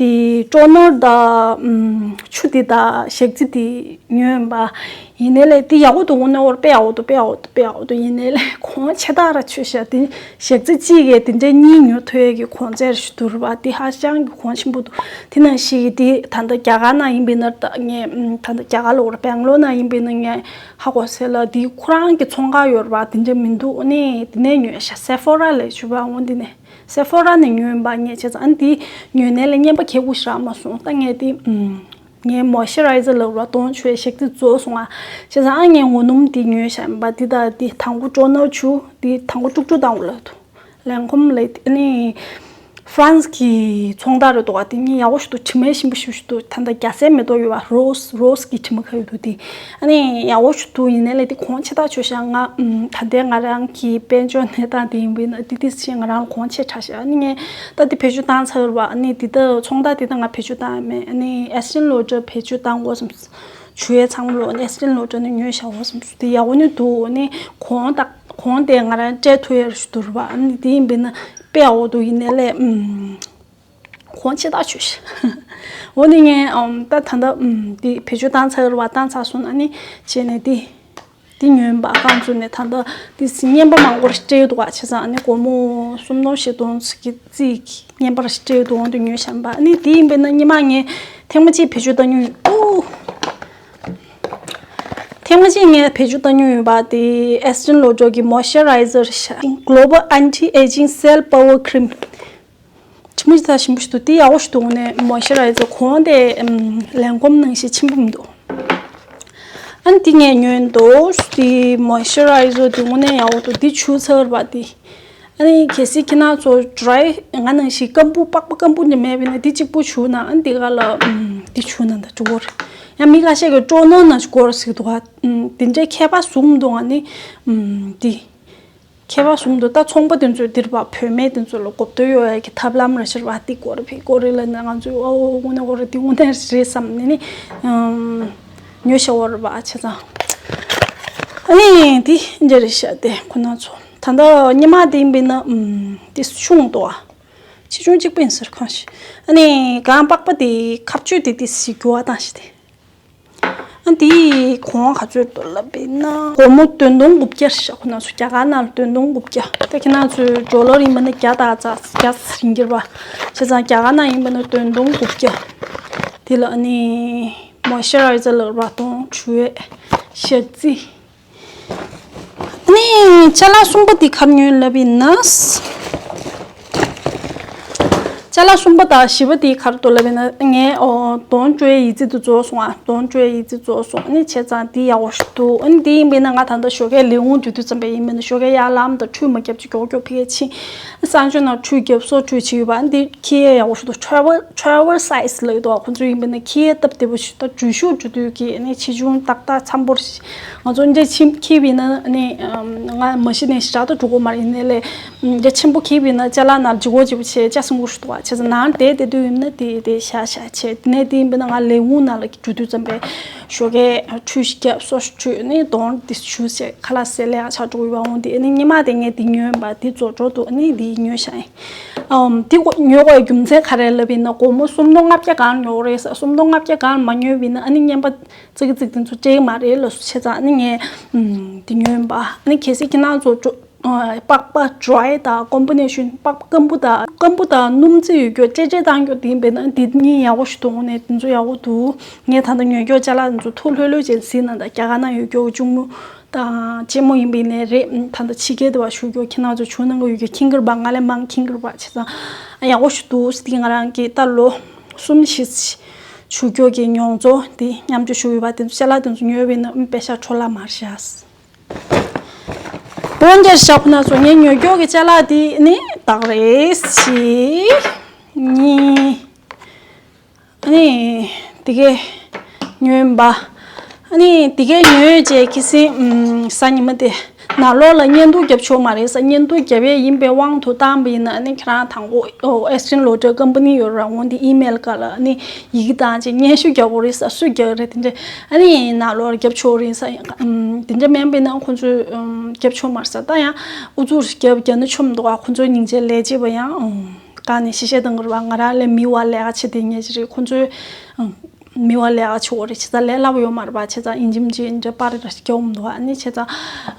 དེ་ཊོ་ནར་དང་ཨམ། ཆུ་དེ་དང་ཞག་རྩི་དེ་ཉོས་ཡིན་པ། ཡིན་ནའི་ལས་དེ་ཡག་པོ་འདུག་དངོས་གནས་དཔེ་ཡག་པོ་འདུག་དཔེ་ཡག་པོ་འདུག་དཔེ་ཡག་པོ་འདུག་ཡིན་ནའི་ལས་གོང་ཆེ་ཐག་ར་ཆོད་ཤག་དེ་ཞག་རྩི་གཅིག་གིས་དེ་འདྲའི་གཉིས་ཉོ་ཐུབ་ཡས་ཀྱི་གོང་ཚད་རེ་ཞིག་འདུག་རེད་པ། དེ་ཧ་ཅང་གི་གོང་ཆེན་པོ་འདུག་དེ་ནང་བཞིན་གྱི་དེ་ད་ལྟ་རྒྱ་གར་ནང་ཡིན་པས་ན་ད་ངས་ཨམ། ད་ལྟ་རྒྱ་གར་ལ་འོ་ར་སྦེང་ལོར་ནང་ཡིན་པས་ན་ངས་ཧ་གོ་སོང་ལ་དེ་ཁོ་རང་གི་ཚོང་ཁང་ཡོད་རེད་པ། དེ་འདྲ་མི་འདུག་ཨ་ནི་དེ་ནས་ཉོས་ཤག་སེ་ཕོ་ར་ལས་ཞུ་བ་འོ་འདི་ནས། སེ་ཕོ་ར་ནས་ཉོས་པ་ངས་བྱས་ཙང་ཨ་ནི་དེ་ཉོས་ནས་ལས་རྔན་པ་ཁེ་པོ་ཞིག་རག་མ་སོང་། ད་ངས་དེ་ཨུམ། ངས་མོ་ཨིས་ཅི་རའི་ཛར་ལབ་ར་གདོང་བྱུག་ཞག་རྩི་རྫོགས་སོང་ང་། བྱས་ཙང་ཨ་ངས་ངོ་སྣུམ་དེ་ཉོས་བཞག་ཡིན་པ། དེ་དང་དེ་དང་པོ་ཊོ་ནར་བྱུག་དེ་དང་པོ་དཀྲུག་དཀྲུག་བཏང་དགོས་ལབ་འདུག་ལན་ཀོམ་ལས་དེ་ཨ་ནི་ཧྥ་རན་སི་གི་ཚོང་བདག་རེད་འདུག་ག་དེ་གཉིས་ཡག་པོ་ཞིག་འདུག་དྲི་མ་ཞིམ་པོ་ཞིམ་པོ་ཞིག་འདུག་ད་ལྟ་རྒྱ་སེར་མེ་ཏོག་ཡོད་པ་རོ་སི་རོ་སི་གི་དྲི་མ་ག་ཡོད་འདུག་དེ། ཨ་ནི་ཡག་པོ་ཞིག་འདུག་ཡིན་ནའི་ལས་དེ་གོང་ཆེ་ཐག་ཆོད་ཤག་ང་ཨུམ། ད་ལྟའི་ང་རང་གི་དཔལ་འབྱོར་གནས་སྟངས་དེ་ཡིན་པས་ན་དེ་དེ་བཞིན་ང་རང་གོང་ཆེ་དྲགས་ཤག་ཨ་ནི་ངས་ད་དེ་བེད་སྤྱོད་བཏང་ཚར་བ། ཨ་ནི་དེ་ད་ཚོང་རྟགས་དེ་ད་ང་བེད་སྤྱོད་བཏང་མེད། ཨ་ནི་ཨེ་སི་ཊན་ལོ་ཊི་བེད་སྤྱོད་བཏང་དགོས་བསམ་སོང་། བྱུག་ཡས་ཚང་མ་ལོ་ཨ་ནི་ཨེ་སི་ཊན་ལོ་ཊི་ནས་ཉོས་བཞག་དགོས་བསམ་སོང་། དེ་ཡག་པོ་ནི་འདུག་ཨ་ནི་གོང་ད་གོང་དེ་ང་རང་སྤྲད་ཐུབ་ཡས་རེ་ཞིག་འདུག་རེད་པ། ཨ་ནི་དེ་ཡིན་པས་ན་དཔེ་ཡག་པོ་འདུག་ཡིན་ནའི་ལས་ཨུམ། གོང་ཆེ་ཐག་ཆོད་ཤག་འོ་ནི་ངས་ཨམ། ད་ད་ལྟ་ཨམ། འདི་བེད་སྤྱོད་བཏང་ཚར་བ་བཏང་ཚར་སོང་ཨ་ནི་བྱས་ནས་འདི་འདི་ཉོས་པ་ཁོང་ཚོ་ནས་ད་ལྟ་འདི་རྔན་པ་མང་པོ་རེ་སྤྲད་འདུག་ག་བྱས་ཙང་ཨ་ནི་སྒོར་མོ་སུམ་སྟོང་བཞི་སྟོང་ཙམ་གྱི་རྩིས་ཀྱི་རྔན་པ་རེ་སྤྲད་འདུག་འོང་དུ་ཉོས་བཞག་པ། ཨ་ནི་འདི་ཡིན་པས་ན་སྔོན་མ་ངས་ཐེངས་མ་གཅིག་བེད་སྤྱོད་བཏང་མྱོང་ཡོད། ཨོ། ཐེངས་མ་གཅིག་ངས་བེད་སྤྱོད་བཏང་མྱོང་ཡོད་པ་དེ་ཨེ་སི་ཊན་ལོ་ཊི་གི་མོ་ཨིས་ཅི་རའི་ཛར་ཤག Global Anti-Aging Cell Power Cream། དྲི་མ་ཞིག་ད་ཞིམ་པོ་ཞིག་འདུག་དེ་ཡག་པོ་ཞིག་འདུག་ནས་མོ་ཨིས་ཅི་རའི་ཛར་གོང་དེ་ཨམ། ལན་ཀོམ་ནང་བཞིན་ཆེན་པོ་མི་འདུག་ཨ་ནི་དེ་ངས་ཉོས་འདུག་དེ་མོ་ཨིས་ཅི་རའི་ཛར་དེ་དངོས་གནས་ཡག་པོ་འདུག་དེ་བྱུག་ཚར་བ་དེ། ཨ་ནི་གལ་སྲིད་ཁྱེད་རང་ཚོ་ཌི་རའི་ང་ནང་བཞིན་སྐམ་པོ་པགས་པ་སྐམ་པོ་འདྲ་མེད་པས་ན་དེ་གཅིག་པོ་བྱུག་ན་ཨ་ནི་དེ་ག་ལ་ཨམ། དེ་བྱུག་ན་ད་འགྲོ་གི་རེད། ཡང་མི་ཁ་ཤས་ཀྱིས་ཊོ་ནར་ནང་བཞིན་དགོས་རེད་ཟེར་གི་འདུག་ཨ། ཨམ། དེ་འདྲའི་ཁྱད་པར་གསུམ་འདུག་ཨ་ནི་ཨམ། དེ། ཁྱད་པར་གསུམ་འདུག་ད་ཚོང་པ་དེ་ཚོས་འདིར་བ་བུད་མེད་དེ་ཚོ་ལ་གོ་བསྡུར་ཡོང་ཡ་གི་ཐབས་ལམ་རེ་ཞིག་རེད་པ། འདི་དགོས་རེད་པས་དགོས་རེད་ལབ་ན་ང་ཚོས་ཨོ་ཨོ་དངོས་གནས་དགོས་རེད། འདི་དངོས་གནས་རེད་བསམ་ནས་ནི་ཨམ། ཉོས་བཞག་པ་རེད་པ། བྱས་ཙང་ཨ་ནི་འདི་འདྲ་རེད་ཤག་དེ་ཁོ་ན་ཚོ་ད་ལྟ་སྔོན་མ་དེ་ཡིན་པས་ན་ཨམ། དེ་ཆུང་འདུག་ཨ། ཆེ་ཆུང་གཅིག་པ་ཡིན་ཟེར་གང་ཞིག་ཨ་ནི་གང་པགས་པ་དེ་ཁ་གཅོད་དེ་དེ་ཞིག་འགྱུར་བ་བཏང་ཞིག་དེ། ཨ་འདི་གོང་ག་ཚོད་འདུག་ལབ་པས་ན། སྒོར་མོ་བདུན་སྟོང་དགུ་བརྒྱ་ཤག་ཁོ་ན་ཚོ་རྒྱ་གར་ནང་ལ་བདུན་སྟོང་དགུ་བརྒྱ། ད་ཁྱེད་རང་ཚོའི་ཌོ་ལར་ཡིན་པ་ན་བརྒྱ་དང་རྩ་བརྒྱ་ཡིན་གྱི་རེད་པ། བྱས་ཙང་རྒྱ་གར་ནང་ཡིན་པ་ན་བདུན་སྟོང་དགུ་བརྒྱ། དེ་ལ་ཨ་ནི་མོ་ཨིས་ཅི་རའི་ཛར་ལབ་ར་གདོང་བྱུག་ཡས་ཞག་རྩི། ཨ་ནི་ཅ་ལག་གསུམ་པ་དེ་ག་རེ་ཉོས་ལབ་ཡིན་ན། ཅ་ ཅ་ལག་གསུམ་པ་དང་བཞི་པ་དེའི་ཁར་དུ་ལབ་ཡིན་ན་ངས་ཨོ་གདོང་བཅོས་ཡི་ཙི་དུ་རྫོགས་སོང་ཨ། གདོང་བཅོས་ཡི་ཙི་རྫོགས་སོང་། ཨ་ནི་བྱས་ཙང་དེ་ཡག་པོ་ཞིག་འདུག་ཨ་ནི་དེ་ཡིན་པས་ན་ང་ད་ལྟ་ཞོགས་ཀས་ལས་ཁུངས་འགྲོ་དུས་ཙམ་པ་ཡིན་པས་ན་ཞོགས་ཀས་ཡར་ལངས་དང་ཁྲུས་མ་བརྒྱབ་ཅིག་མགྱོགས་མགྱོགས་ཕ་གིར་ཕྱིན། གསང་སྤྱོད་ནང་ཁྲུས་བརྒྱབ་སོ་ཁྲུས་བྱས་ཡོད་པ། ཨ་ནི་དེ་ཁྱི་ཡག་པོ་ཞིག་འདུག travel travel size ལབ་ཡོད་འདུག་ཁོང་ཚོ་ཡིན་པས་ན་ཁྱི་སྟབས་བདེ་པོ་ཞིག་ད་འགྲུལ་བཞུད་འགྲོ་དུས་ཀྱི་ཨ་ནི་ཆེ་ཆུང་ཏག་ཏག་འཚམ་པོ་རེད། ང་ཚོ་འདྲ་ཆེན་ཁྱི་བས་ན་ཨ་ནི་ང་མ་གཞི་ནས་ཞག་ཏུ་འགྲོ་གི་མ་རེད། ཡིན་ནའི་ལས་འདྲ་ཆེན་པོ་ཁྱི་བས་ན་ཅ་ལག་ནང་ལྗིད་ཁོག་ལྗིད་པོ་བྱས་ཅ་སྲུང་གི་ཞུ་འདུག་བ། བྱས་ཙང་ནང་དེ་དེ་དུས་ཡིན་ན་དེ་དེ་ཤ་ཤ་བྱས། དེ་ནས་དེ་ཡིན་པས་ན་ང་ལས་ཁུངས་ནང་ལ་འགྲོ་དུས་ཙམ་པས་ཞོགས་ཀས་ཁྲུས་ཤིག་བརྒྱབ་སོ་ཞིག་ཁྲུས་ནས་གདོང་དེ་ཞུ་བྱས་ཁ་ལག་ཟས་ལས་ཡག་ཆགས་འགྲོ་གི་བ། འོང་དེ་ཨ་ནི་སྔོན་མ་དེ་ངས་དེ་ཉོས་ཡིན་པ་དེ་རྫོགས་འགྲོ་འདུག་ཨ་ནི་དེ་ཉོས་བཞག་ཡིན། ཨམ་དེ་ཉོ་དགོས་རྒྱུ་མཚན་ག་རེ་ལབ་ཡིན་ན་སྒོར་མོ་སུམ་སྟོང་ལྔ་བརྒྱ་སྒང་ཉོ་དགོས་རེད་ཟེར། སུམ་སྟོང་ལྔ་བརྒྱ་སྒང་མ་ཉོས་པ་ཡིན་ན་ཨ་ནི་རྔན་པ་ཙིག་ཙིག་དེ་ཚོ་སྤྲད་ཀྱི་མ་རེད་ལབ་སོང་། བྱས་ཙང་ཨ་ནི་ངས་ཨམ་དེ་ཉོས་ཡིན་པ། ཨ་ནི་གལ་སྲིད་ཁྱེད་རང་ཚོ་ཅོ་ཨ་པགས་པ་dry དང་combination པགས་སྐམ་པོ་དང་སྐམ་པོ་དང་སྣུམ་རྩི་ཡོད་རྒྱུ་སྤྲེལ་སྤྲེལ་བཏང་རྒྱུ་དེ་ཡིན་པས་ན་དེ་གཉིས་ཡག་པོ་ཞིག་འདུག་དངོས་གནས་དེ་ཚོ་ཡག་པོ་འདུག་ངས་ད་ལྟ་ཉོ་རྒྱུ་ཅ་ལག་དེ་ཚོ་ཐུགས་ལྷོད་ལྷོད་བྱས་གཟིགས་གནང་དང་། རྒྱ་གར་ནང་ཡོད་རྒྱུ་གཅུང་མོ་དང་གཅེན་མོ་ཡིན་པ་ཡིན་ནའི་རེད། ད་ལྟ་ཕྱི་རྒྱལ་དུ་བ་བཞུགས་རྒྱུ་ཁྱེད་རང་ཚོ་བྱུང་གནང་གི་ཡོད་རྒྱུ་ཁྱིང་གིར་བ་ང་ལས་མང་ཁྱིང་གིར་བ་བྱས་ཙང་ཡག་པོ་ཞིག་འདུག་དེ་ང་རང་གིས་ད་ལོ་གསུམ་བཞི་བཞུགས་རྒྱུ་གི་མྱོང་ཚོར་དེ་མཉམ་སྤྱོད་ཞུ་ཡོད་པ། དེ་ཚོ་ཅ་ལག་དེ་ཚོ་ཉོས་པས་ན་ཨུམ་པེ་ཤ་འཕྲོ་བརླག་མར་བཞག་འོན་ཀྱང་ཞག་ཁོ་ན་ཚོ་ངས་ཉོ་རྒྱུ་གི་ཅ་ལག་དེ་ནི་དག་རེད་ཞིག་ཉིས། ཨ་ནི་དེ་གས་ཉོས་པ། ཨ་ནི་དེ་གས་ཉོས་རྗེས་ཁྱི་སེང་ཨུམ་གཟའ་ཉི་མ་དེ་ནང་ལོགས་ལ་བརྙན་ཐུང་རྒྱབ་ཆོག་མ་རེད་ཟེར། བརྙན་ཐུང་རྒྱབ་ཡས་ཡིན་པའི་དབང་དུ་བཏང་པ་ཡིན་ན་ཨ་ནི་ཁྱེད་རང་དང་པོ་ཨོ་Estee Lauder company ཡོད་ར། འོང་དེ་email སྒང་ལ་ཨ་ནི་ཡི་གེ་བཏང་རྗེས་སྙན་ཞུ་རྒྱག་དགོས་རེད་ཟེར། སུས་རྒྱག་རེད་དེ་འདྲས། ཨ་ནི་ནང་ལོགས་ལ་རྒྱབ་ཆོག་རེད་ཟེར། ཨུམ་དེ་འདྲས་མིན་པ་ཡིན་ན་ཁོང་ཚོས་ཨུམ་རྒྱབ་ཆོག་མ་རེད་ཟེར། ད་ཡང་ཨུ་ཚུགས་རྒྱབ་རྒྱབ་ན་ཆོག་མི་འདུག་ཨ་ཁོང་ཚོའི་སྙིང་རྗེ་ལས་བྱེད་པ་ཡང་ཨུམ་གང་ནས་ཤེས་བཤད་གཏོང་གི་རེད་པ། ང་རང་ལས་མི་བ་ལས་ཀ་བྱེད་དེ་ཉེ་ཅི་རེད། ཁོང་ཚོས་ཨང་མི་བ་ལས་ཀ་བྱེད་འོ་རེད། བྱས་ཙང་ལས་སླ་པོ་ཡོད་མ་རེད་པ། བྱས་ཙང་ཡིན་གཅིག་མིན་གཅིག་འདྲ་པར་ར་ཞིག་རྒྱག་འོང་འདུག་ཨ་ནི་བྱས་ཙང་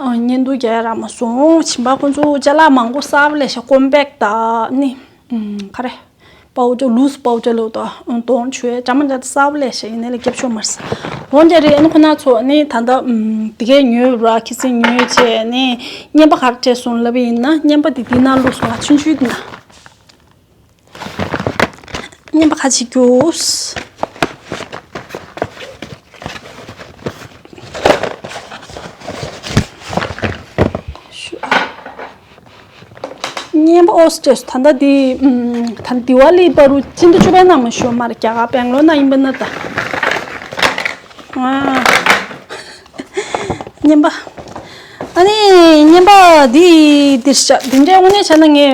ཨང་བརྙན་ཐུང་རྒྱག་ཡ་རག་མ་སོང་། བྱིན་པ་ཁོང་ཚོ་ཅ་ལག་མང་པོ་གསར་པ་ལས་ཤ་ཀོམ་པེག་དང་ནི་ཨང་ག་རེ་པའོ་ཌར་ལུས་པའོ་ཌར་ལོ་དང་ཨང་གདོང་བཅོས་འདྲ་མི་འདྲ་གསར་པ་ལས་ཤ་ཡིན་ནའི་ལ་རྒྱབ་ཆོག་མ་རེད་ཟེར། འོན་ཀྱང་རེད། ཨ་ནི་ཁོ་ན་ཚོ་ནི་ད་ལྟ་ཨང་དེ་གས་ཉོས་ར་ཁི་སི་ཉོས་བྱས་ནི་རྔན་པ་ག་རེ་སྤྲད་སོང་ལབ་པ་ཡིན་ན་རྔན་པ་དེ་དེ་ནང་བླུགས་སོང་ང་ཆུང་ཆུང་དེ་ན། རྔན་པ་ཁ་ཅིག་རྒྱུགས། རྔན་པ་ཨོ་སི་ཏྲེས་ད་ལྟ་འདི་ད་དི་ཝ་ལི་པ་རུ་སྤྱི་ཟླ་བཅུ་པའི་ནང་མ་ཤོར་མ་རེད། རྒྱ་གར་སྦེང་ལོར་ན་ཡིན་པ་ན་ད། རྔན་པ། ཨ་ནི་རྔན་པ་འདི་འདིར་བཞག་འདི་འདྲའི་དངོས་གནས་བྱས་ན་ངས་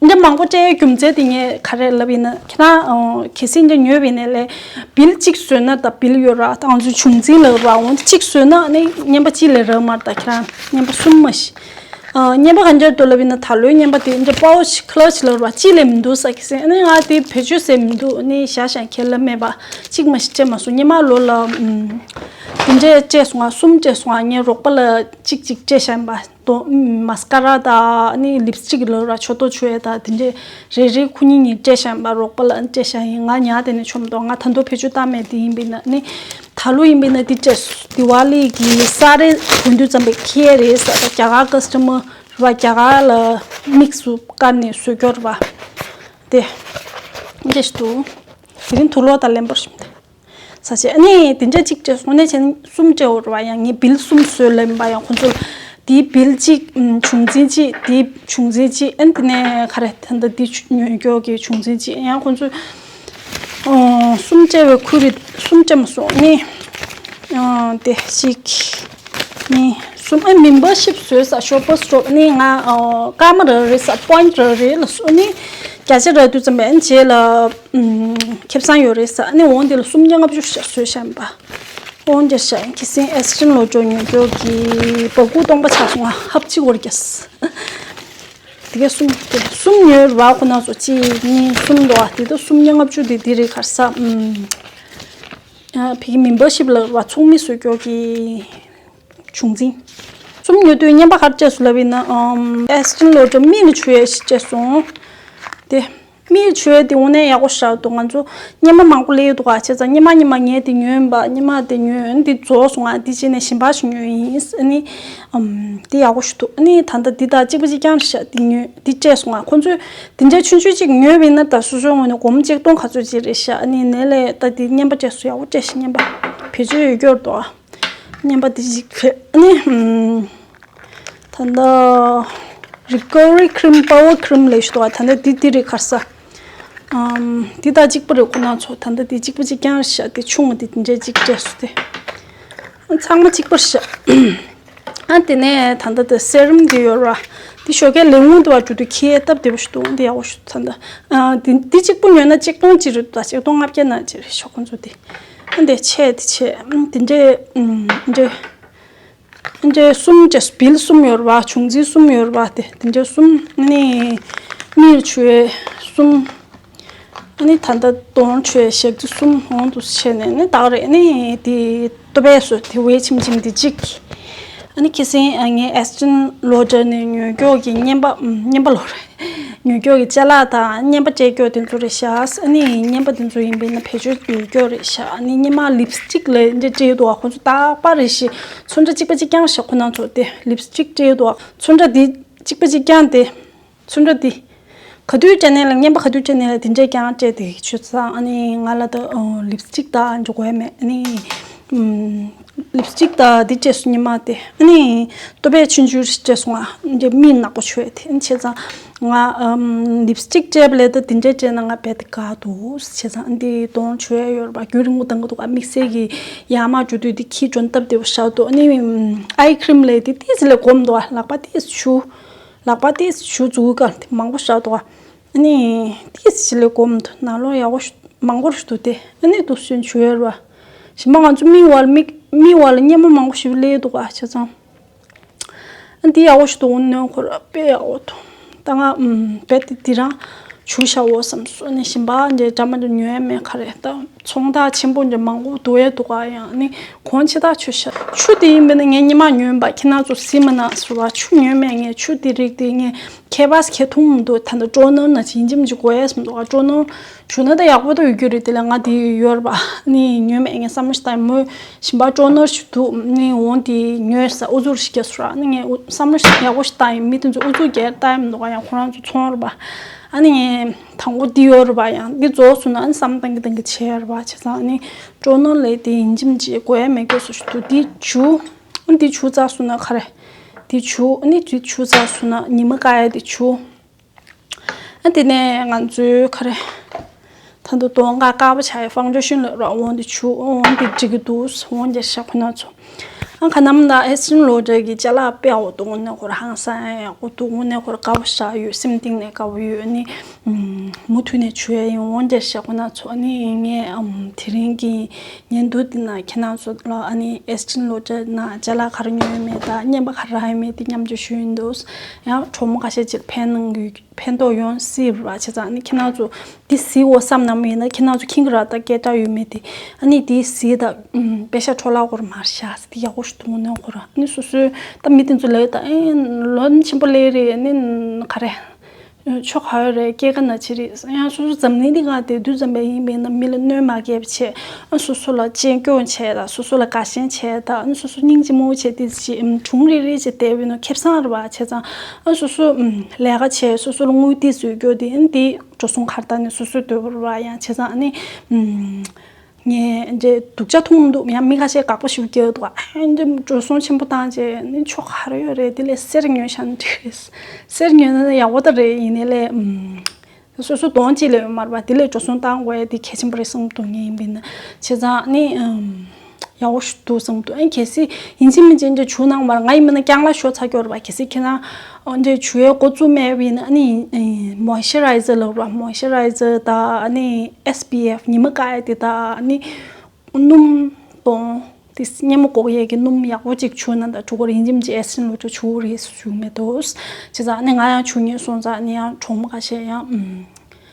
འདི་མང་པོ་སྤྲད་རྒྱུ་མཚན་དེ་ངས་ག་རེ་ལབ་ཡིན་ན་ཁྱེད་རང་གལ་སྲིད་འདི་ཉོས་པ་ཡིན་ནའི་ལས་བིལ་གཅིག་བཟོས་ན་ད་བིལ་ཡོད་ར་ད་ང་ཚོ་བྱུང་འཛིན་ལབ་ར་འོང་གཅིག་བཟོས་ན་ཨ་ནི་རྔན་པ་གཅིག་ལས་རག་མ་རེད། ད་ཁྱེད་རང་རྔན་པ་གསུམ་མ་ཤི། རྔན་པ་གང་འདྲ་འདུག་ལབ་ཡིན་ན་ད་ལོའི་རྔན་པ་དེ་འདྲ་པའོ་ཆི་ཁ་ལ་ཆི་ལབ་ར་གཅིག་ལས་མི་འདུག་ས་གི་སེ་ཨ་ནི་ང་དེ་བེད་སྤྱོད་ཟེར་མི་འདུག་ཨ་ནི་བཞག་བཞག་ཁྱེད་ལ་མེད་པ་གཅིག་མ་ཤི་སྤྲད་མ་སོང་། སྔོན་མ་ལོ་ལ་དེ་འདྲས་སྤྲད་སོང་ང་གསུམ་སྤྲད་སོང་ང་ངས་རོགས་པ་ལ་གཅིག་གཅིག་སྤྲད་བཞག་ཡིན་པ། དོ་མ་སི་ཀ་ར་དང་ཨ་ནི་ལིབ་སི་ཊིག་ལབ་ར་ཕྱོགས་གཏོགས་བྱོས་དང་དེ་འདྲས་རེ་རེ་ཁོ་གཉིས་གཉིས་སྤྲད་བཞག་ཡིན་པ། རོགས་པ་ལ་སྤྲད་བཞག་ཡིན། ང་ཉལ་དེ་ནས་ཆོམ་དོ་ང་ད་དུང་བེད་སྤྱོད་བཏང་མེད། དེ་ཡིན་པས་ན་ནི་ད་ལོ་ཡིན་པས་ན་དེ་སྤྲད་སོང་། དི་ཝ་ལི་གི་ས་རེ་གོན་དུས་ཙམ་པའི་ཁྱེར་རེད་ཟེར། ད་རྒྱ་གར་ཀ་སི་ཊ་མར་ར་རྒྱ་གར་ལ་དམིགས་སུ་བཀར་ནས་བཟོས་རྒྱུ་རེད་པ། དེ་འདྲས་ཤིག་འདུག་དེ་རིང་དུག་ལོག་དང་ལེན་པར་ཞིམ་དེ། ས་ཆེ་ཨ་ནི་དེ་འདྲ་གཅིག་སྤྲད་སོང་ནས་ཆེན་གསུམ་སྤྲད་འོར་བ་ཡང་ངས་བིལ་གསུམ་བཟོས་ལེན་པ་ཡང་ཁོང་ཚོ་དེའི་བིལ་གཅིག་བྱུང་འཛིན་གཅིག་དེའི་བྱུང་འཛིན་གཅིག་ཨན་དེ་ནས་ག་རེ་ད་ལྟ་དེ་ཉོས་རྒྱུ་གི་བྱུང་འཛིན་གཅིག་ཡང་ཁོང་ཚོ་གསུམ་སྤྲད་བའི་ཁུ་རི་གསུམ་སྤྲད་མ་སོང་ནི་དེ་གཅིག་གཉིས་གསུམ་ཨ་མེམ་བར་ཤིབ་བཟོས་ས་ཤོ་པར་སི་ཊོར་ནི་ང་སྐར་མ་རག་རེད་ས་པོ་ཡིན་ཊི་རག་རེད་ལ་སོ་ནི་བརྒྱ་ཆ་རག་དུས་ཙམ་པའི་རྗེས་ལ་ཁེ་བཟང་ཡོད་རེད་ས་ནི་འོང་དེ་ལ་སུམ་བརྒྱ་ལྔ་བཅུ་ཤ་བཟོས་བཞག་ཡིན་པ། འོང་དེར་བཞག་ཡིན་ཁེ་སེང་ཨེ་སི་ཊིན་ལོ་ཅོ་ཉོ་རྒྱུ་གི་སྦ་ཁུག་སྟོང་པ་ཆགས་སོང་ང་ཧབ་ཅིག་བོར་རྒྱས། དེ་ག་གསུམ་དེ་གསུམ་ཉོས་ར་ཁོ་ན་ཚོ་གཅིག་གཉིས་གསུམ་འདུག་ཨ་དེ་དུ་སུམ་བརྒྱ་ལྔ་བཅུ་དེ་དེ་རེད་གར་ས། ཕ་གི་མེམ་བར་ཤིབ་ལ་བ་ཚོགས་མི་བཟོ་རྒྱུ་གི་བྱུང་འཛིན། གསུམ་ཉོ་དུས་རྔན་པ་ག་རེ་སྤྲད་སོང་ལབ་ཡིན་ན་ཨེ་སི་ཊིན་ལོ་ཅོ་མིག་ལ་བྱུག་ཡས་ཤིག་སྤྲད་སོང་། དེ་ མིག་བྱུག་ཡས་དེ་དངོས་གནས་ཡག་པོ་ཞེ་དྲག་འདུག་ང་ཚོ་སྔོན་མ་མང་པོ་སླེབས་འདུག་ག་བྱས་ཙང་སྔོན་མ་སྔོན་མ་ངས་དེ་ཉོས་ཡིན་པ། སྔོན་མ་དེ་ཉོས་ཡིན། དེ་རྫོགས་སོང་ང་། དེ་བྱས་ནས་གཞན་པ་ཞིག་ཉོས་ཡིན། ཨ་ནི་ཨམ། དེ་ཡག་པོ་ཞིག་འདུག་ཨ་ནི་ད་ལྟ་འདི་དང་གཅིག་པ་གཅིག་རྐྱང་རེད་ཤག་དེ་ཉོས། དེ་སྤྲད་སོང་ང་། ཁོང་ཚོས་དེ་འདྲའི་ཆུང་ཆུང་གཅིག་ཉོས་པ་ཡིན་ན་ད་སོ་སོའི་ངོས་ནས་སྒོར་མོ་ཆིག་སྟོང་ག་ཚོད་ཅིག་རེད་ཤག་ཨ་ནི་ནས་ལས་ད་དེ་རྔན་པ་སྤྲད་སོང་། ཡག་པོ་སྤྲད་ཤག་རྔན་པ་བེད་སྤྱོད་ཡོད་རྒྱུ་རེད་འདུག་ཨ། རྔན་པ་དེ་གཅིག་ཕེབས། ཨ་ནི་ཨམ། ད་ལྟ་Recovery Cream, Power Cream ལབ་ཞིག་འདུག་ད་ལྟ་འདི་འདི་རེད། ཁ་སང་། ཨམ། འདི་དང་གཅིག་པ་རེད། ཁོ་ན་ཚོ་ད་ལྟ་འདི་གཅིག་པ་གཅིག་རྐྱང་རེད་ཤག་དེ་ཆུང་ངུ་དེ་འདི་འདྲའི་གཅིག་སྤྲད་སོང་དེ། ཚང་མ་གཅིག་པ་རེད་ཤག་ཨ་དེ་ནས་ད་ལྟ་དེ་Serum འདི་ཡོད་ར། འདི་ཞོགས་ཀས་ལས་ངུ་འདུག་བ། འགྲོ་དུས་ཁྱི་ཡས་སྟབས་བདེ་པོ་ཞིག་འདུག་འདི་ཡག་པོ་ཞིག་ད་ལྟ། ཨ་འདི་འདི་གཅིག་པུ་ཉོས་ན་གཅིག་སྟོང་གཅིག་རེད་འདུག་ད་གཅིག་སྟོང་ལྔ་བརྒྱ་ན་གཅིག་རེད་ཤག་ཁོ་ཚོ་དེ། ཨ་འདི་ཆེ་དེ་ཆེ། ཨ་འདི་འདྲའི་ཨམ། འདི་འདྲའི་འདི་གསུམ་བྱས། བིལ་གསུམ་ཡོད་རེད་པ། བྱུང་རྩིས་གསུམ་ཡོད་རེད་པ། དེ་དེ་འདྲའི་གསུམ། ཨ་ནི་མིག་བྱུག་ཡས་གསུམ། ཨ་ནི་ད་ལྟ་གདོང་བྱུག་ཡས་ཞག་རྩི་གསུམ་འོང་དུ་བྱས་ནས་ནི་ད་ག་རེད། ཨ་ནི་དེ་ཏོ་པས་སུ་དེ་བས་ཆེམ་ཆེམ་དེ་གཅིག་ཨ་ནི་ཁ་སང་ཨ་ངས་Estee Lauder ནས་ཉོས་རྒྱུ་གི་རྔན་པ། ཨམ། རྔན་པ་ལོ་རེད། ཉོས་རྒྱུ་གི་ཅ་ལག་དང་རྔན་པ་སྤྲད་རྒྱུ་དེ་ཚོ་རེད་ཤག་ཨ་ནི་རྔན་པ་དེ་ཚོ་ཡིན་པས་ན་བེད་སྤྱོད་ཡོད་རྒྱུ་རེད་ཤག་ཨ་ནི་སྔོན་མ་ལིབ་སི་ཊིག་ལ་འདི་སྤྲད་འདུག་ག་ཁོ་ཚོ་རྟག་པར་རེ་ཞིག་ཚོན་ཁྲ་གཅིག་པ་གཅིག་རྐྱང་ཞིག་ཁོ་ན་ཚོ་དེ་ལིབ་སི་ཊིག་སྤྲད་འདུག་ག་ཚོན་ཁྲ་དེ་གཅིག་པ་གཅིག་རྐྱང་དེ། ཚོན་ཁྲ་དེ་ག་དུས་སྤྲད་ནའི་ལ། རྔན་པ་ག་དུས་སྤྲད་ནའི་ལ་དེ་འདྲས་རྐྱང་སྤྲད་དེ་བྱས་ཙང་། ཨ་ནི་ང་ལ་ད་ལིབ་སི་ཊིག་ད་འཇུག་དགོས་མེད། ཨ་ནི་ལིབ་སི་ཊིག་ད་འདི་སྤྲད་སོང་། སྔོན་མ་དེ། ཨ་ནི་ཏོ་པས་ཆུང་ཆུང་སྤྲད་སོང་ང་། འདི་མིག་ནག་པོ་བྱུག་ཡས་དེ། ཨ་ནི་བྱས་ཙང་ང་ཨམ། ལིབ་སི་ཊིག་སྤྲད་པ་ལས་ད་དེ་འདྲས་སྤྲད་ན་ང་རྦད་དེ་དགའ་འདུག་བྱས་ཙང་ཨ་འདི་གདོང་བྱུག་ཡས་ཡོད་རེད་པ། རྒྱུན་རིང་པོ་གཏང་གི་འདུག་ག་དམིགས་བསལ་གྱི་ཡར་མར་འགྲོ་དུས་འདི་ཁྱི་འགྲོ་སྟབས་བདེ་པོ་ཞེ་དྲག་འདུག་ཨ་ནི་ཨམ། ཨའི་ཁི་རིམ་ལབ་དེ་ཏོག་ཙམ་ལས་སྒོར་མོ་འདུག་ག་ལག་པ་ཏོག་ཙམ་བྱུག་ལག་པ་ཏོག་ཙམ་བྱུག་འཛུགས་ག་དེ་མང་པོ་ཞེ་དྲག་འདུག་ག་ཨ་ནི་ཏོག་ཙམ་ལས་སྒོར་མོ་འདུག་ནང་ལོགས་ཡག་པོ་ཞིག་མང་པོ་ཞིག་འདུག་སྟེ། ཨ་ནི་འདུག་སེ་བྱུག་ཡས་རེད་པ། གཞན་པ་ང་ཚོ་མིག་དབར། མིག་མིག་དབར་ལ་སྙེ་མོ་མང་པོ་ཞིག་སླེབས་འདུག་ག་བྱས་ཙང་། ཨ་འདི་ཡག་པོ་ཞིག་འདུག་འོ་ནོ་ཁོ་ར་དཔེ་ཡག་པོ་འདུག་ད་ང་ཨམ། རྦད་དེ་འདི་རང་བྱུག་བཞག་འོ་བསམ་སོང་། ཨ་ནི་གཞན་པ་འདྲ་འདྲ་མི་འདྲ་ཉོ་ཡས་མེད། ག་རེ་ད་ཚོང་རྟགས་ཆེན་པོ་འདྲ་མང་པོ་འདུག་ཡས་འདུག་ག་ཡང་ཨ་ནི་གོང་ཆེ་ཐག་ཆོད་ཤག་ཆུ་དེ་ཡིན་པས་ན་ངས་སྔོན་མ་ཉོས་པ། ཁྱེད་རང་ཚོ་གཟིགས་མ་གནང་ཟེར་བ། ཆུ་ཉོས་མེད་ངས། ཆུ་དེ་རིགས་དེ་ངས་ཁྱད་པར་ཁྱད་མཐོང་མི་འདུག་ད་ལྟ་ཊོ་ནར་ནང་བཞིན་ཡིན་གཅིག་མིན་གཅིག་དགོས་ཡས་བསམ་འདུག་ཊོ་ནར་བྱུགས་ན་ད་ཡག་པོ་ད་ཡོད་རྒྱུ་རེད། དེ་ལས་ང་དེ་ཡོད་རེད་པ། ནི་ཉོས་མེད་ངས་བསམ་བློ་ཞིག་བཏང་ཡིན་མོད། གཞན་པ་ཊོ་ནར་ཞིག་འདུག་ནི་འོང་དེ་ཉོས་ས་ཨུ་ཚུགས་ཤིག་སྐྱེས་སོང་ར། ནི་ངས་ཨུ་བསམ་བློ་ཞིག་ཡག་པོ་ཞིག་བཏང་ཡིན། མི་དེ་ཚོ་ཨུ་ཚུགས་རྒྱག་བཏང་ཡིན་མི་འདུག་ག་ཡང་ཁོ་རང་ཚོ་ཚོང་རེད་པ། ཨ་ནི་ངས་དང་པོ་འདི་ཡོད་རེད་པ། ཡང་འདི་རྫོགས་སོང་ན་ཨ་ནི་བསམ་བློ་བཏང་གི་བཏང་གི་བྱས་རེད་པ། བྱས་ཙང་ཨ་ནི་ཊོ་ནར་ལས་དེ་ཡིན་གཅིག་མིན་གཅིག་དགོས་ཡས་མེད་སྐྱོ་སོ་ཞིག་འདུག་འདི་བྱུག་ཨ་འདི་བྱུག་ཚར་སོང་ན་ག་རེ། འདི་བྱུག་ཨ་ནི་འདི་བྱུག་ཚར་སོང་ན་ཉི་མ་བཀག་ཡས་འདི་བྱུག་ཨ་དེ་ནས་ང་ཚོའི་ག་རེ། ད་དུང་གདོང་ཁ་དཀར་པོ་ཆགས་ཡས་ཕའུན་ཌེ་ཤན་ལབ་ར། འོ་འདི་བྱུག་འོ་འདི་འགྲིག་གི་འདུག་འོ་འདི་ཤ་ཁོ་ན་ཚོ། ཨ་ཁ་ནམ་ད་ཨེ་སི་ཊན་ལོ་ཌར་གི་ཅ་ལག་དཔེ་ཡག་པོ་འདུག་འོ་ནས་ཁོ་ར་ཧང་སང་ཡག་པོ་འདུག་འོ་ནས་ཁོ་ར་དཀར་པོ་ཆགས་ཡོད། སེམས་གཏིང་ནས་དཀར་པོ་ཡོད། ཨ་ནི་མུ་མཐུད་ནས་བྱུག་ཡས་ཡིན། འོ་འདི་ཤ་ཁོ་ན་ཚོ། ཨ་ནི་ངས་ཨམ་དེ་རིང་གི་བརྙན་ཐུང་འདི་ནང་ཁྱེད་རང་ཚོ་ལ་ཨ་ནི་ཨེ་སི་ཊན་ལོ་ཌར་ནང་ཅ་ལག་ག་རེ་ཉོས་ཡོད་མེད་དང་རྔན་པ་ག་རེ་རག་ཡོད་མེད་དེ་མཉམ་སྤྱོད་ཞུས་ཡིན་འདུག་ཡང་གྲོགས་མོ་ཁ་ཤས་ཅིག་ཕན་གནང་གི། ཕན་ཐོགས་ཡོང་སྲིད་པ། བྱས་ཙང་ཨ་ནི་ཁྱེད་རང་ཚོ་འདི་གཟིགས་འོ་བསམ་གནང་མི་ཡིན་ན་ཁྱེད་རང་ཚོ་མཁྱེན་གྱི་རེད། ད་སྐད་གྲགས་ཡོད་མེད་དེ། ཨ་ནི་འདི་གཟིགས་ད་ཨུམ། པེ་ཤ་འཕྲོ་བརླག་གོ་ར་མ་རེད་ཤག་འདི་ཡག་པོ་ཞིག་འདུག་འོ་ནས་ཁོ་ར། ཨ་ནི་སོ་སོའི་ད་མི་དེ་ཚོ་ལབ་ད་ཨེ་ལོ་ཆེན་པོ་སླེབས་རེད། ཨ་ནི་ག་རེ། ཆོ་ག་ཡོད་རེད། སྐྱེས་ཀ་ན་ཆེ་རེད། ཡང་སོ་སོ་འཛམ་གླིང་འདི་སྒང་དེ་དུས་ཙམ་པ་ཡིན་པས་ན་མི་ལ་གནོད་མ་སྐྱེལ་བ་བྱས། ཨ་སོ་སོ་ལ་གཅེས་སྐྱོང་བྱས་དང་སོ་སོ་ལ་དགའ་ཞེན་བྱས་དང་ཨ་སོ་སོ་སྙིང་རྗེ་མོ་བྱས་ཏེ་ཅིག་ཨམ། གྲུང་རིག་རིག་བྱས་བསྡད་པ་ཡིན་ན་ཁེ་བཟང་རེད་པ། བྱས་ཙང་ཨ་སོ་སོ་ཨམ། ལས་ཀ་བྱས་སོ་སོ་ལ་དངུལ་ཏོག་ཙམ་ཡོད་རྒྱུ་དེ་ཨ་ནི་དེ་འགྲོ་སོང་ཁར་བཏང་ནས་སོ་སོའི་འདོད་པ་རེད་པ། ཡང་བྱས་ཙང་ཨ་ནི་ཨམ། ངས་འདྲེ་སྡུག་ཅག་མཐོང་མི་འདུག་ཡང་མི་ཁ་ཤས་དགག་པ་ཞིག་རྒྱག་འདུག་ཨ་འདྲེ་འགྲོ་སོང་ཆེན་པོ་བཏང་བྱས་ནི་ཆོ་ག་རེ་ཡོད་རེད། དེ་ལས་གསེར་ཉོས་བཞག་ན་འགྲིག་རེད། གསེར་ཉོས་ན་ཡག་པོ་ད་རེད། ཡིན་ནའི་ལས་ཨམ། སོ་སོ་གདོང་གཅིག་ལས་ཡོད་མ་རེད་པ། དེ་ལས་འགྲོ་སོང་བཏང་དགོས་ཡ་དེ་གལ་ཆེན་པོ་རེད་བསམ་འདུག་ངས་ཡིན་པས་ན། བྱས་ཙང་ནི་ཨམ། ཡག་པོ་ཞིག་འདུག་བསམ་འདུག་ཨ་ནི་གལ་སྲིད་ཡིན་གཅིག་མིན་གཅིག་འདྲ་བྱུག་གནང་བར་ང་ཡིན་པས་ན་རྐྱང་ལག་ཤོར་ཚར་ཀྱི་ཡོད་རེད་པ། གལ་སྲིད་ཁྱེད་རང་འདྲ་བྱུག་ཡའི་འགོ་བཙུགས་མེད་པ་ཡིན་ན་ཨ་ནི་མོ་ཨིས་ཅར་རའི་ཛར་ལབ་ར། མོ་ཨིས་ཅར་རའི་ཛར་དང་ཨ་ནི་ཨེས་པི་ཨེཕ་ཉི་མ་བཀག་ཡ་དེ་དང་ཨ་ནི་སྣུམ་གདོང་དེ་སྙེ་མོ་འགོག་ཡས་ཀྱི་སྣུམ་ཡག་པོ་ཅིག་བྱུག་ན་ད་འགྲིག་གི་རེད། ཡིན་གཅིག་མིན་གཅིག་ཨེ་སི་ཊན་ལོ་ཌར་བྱུག་རེད་ཞུ་མེད་དོ། བྱས་ཙང་ཨ་ནི་ང་ཡང་བྱུག་མཁན་སོང་ཙང་ཨ་ནི་ཡང་གྲོགས་མོ་ཁ་ཤས་ཡང་ཨམ།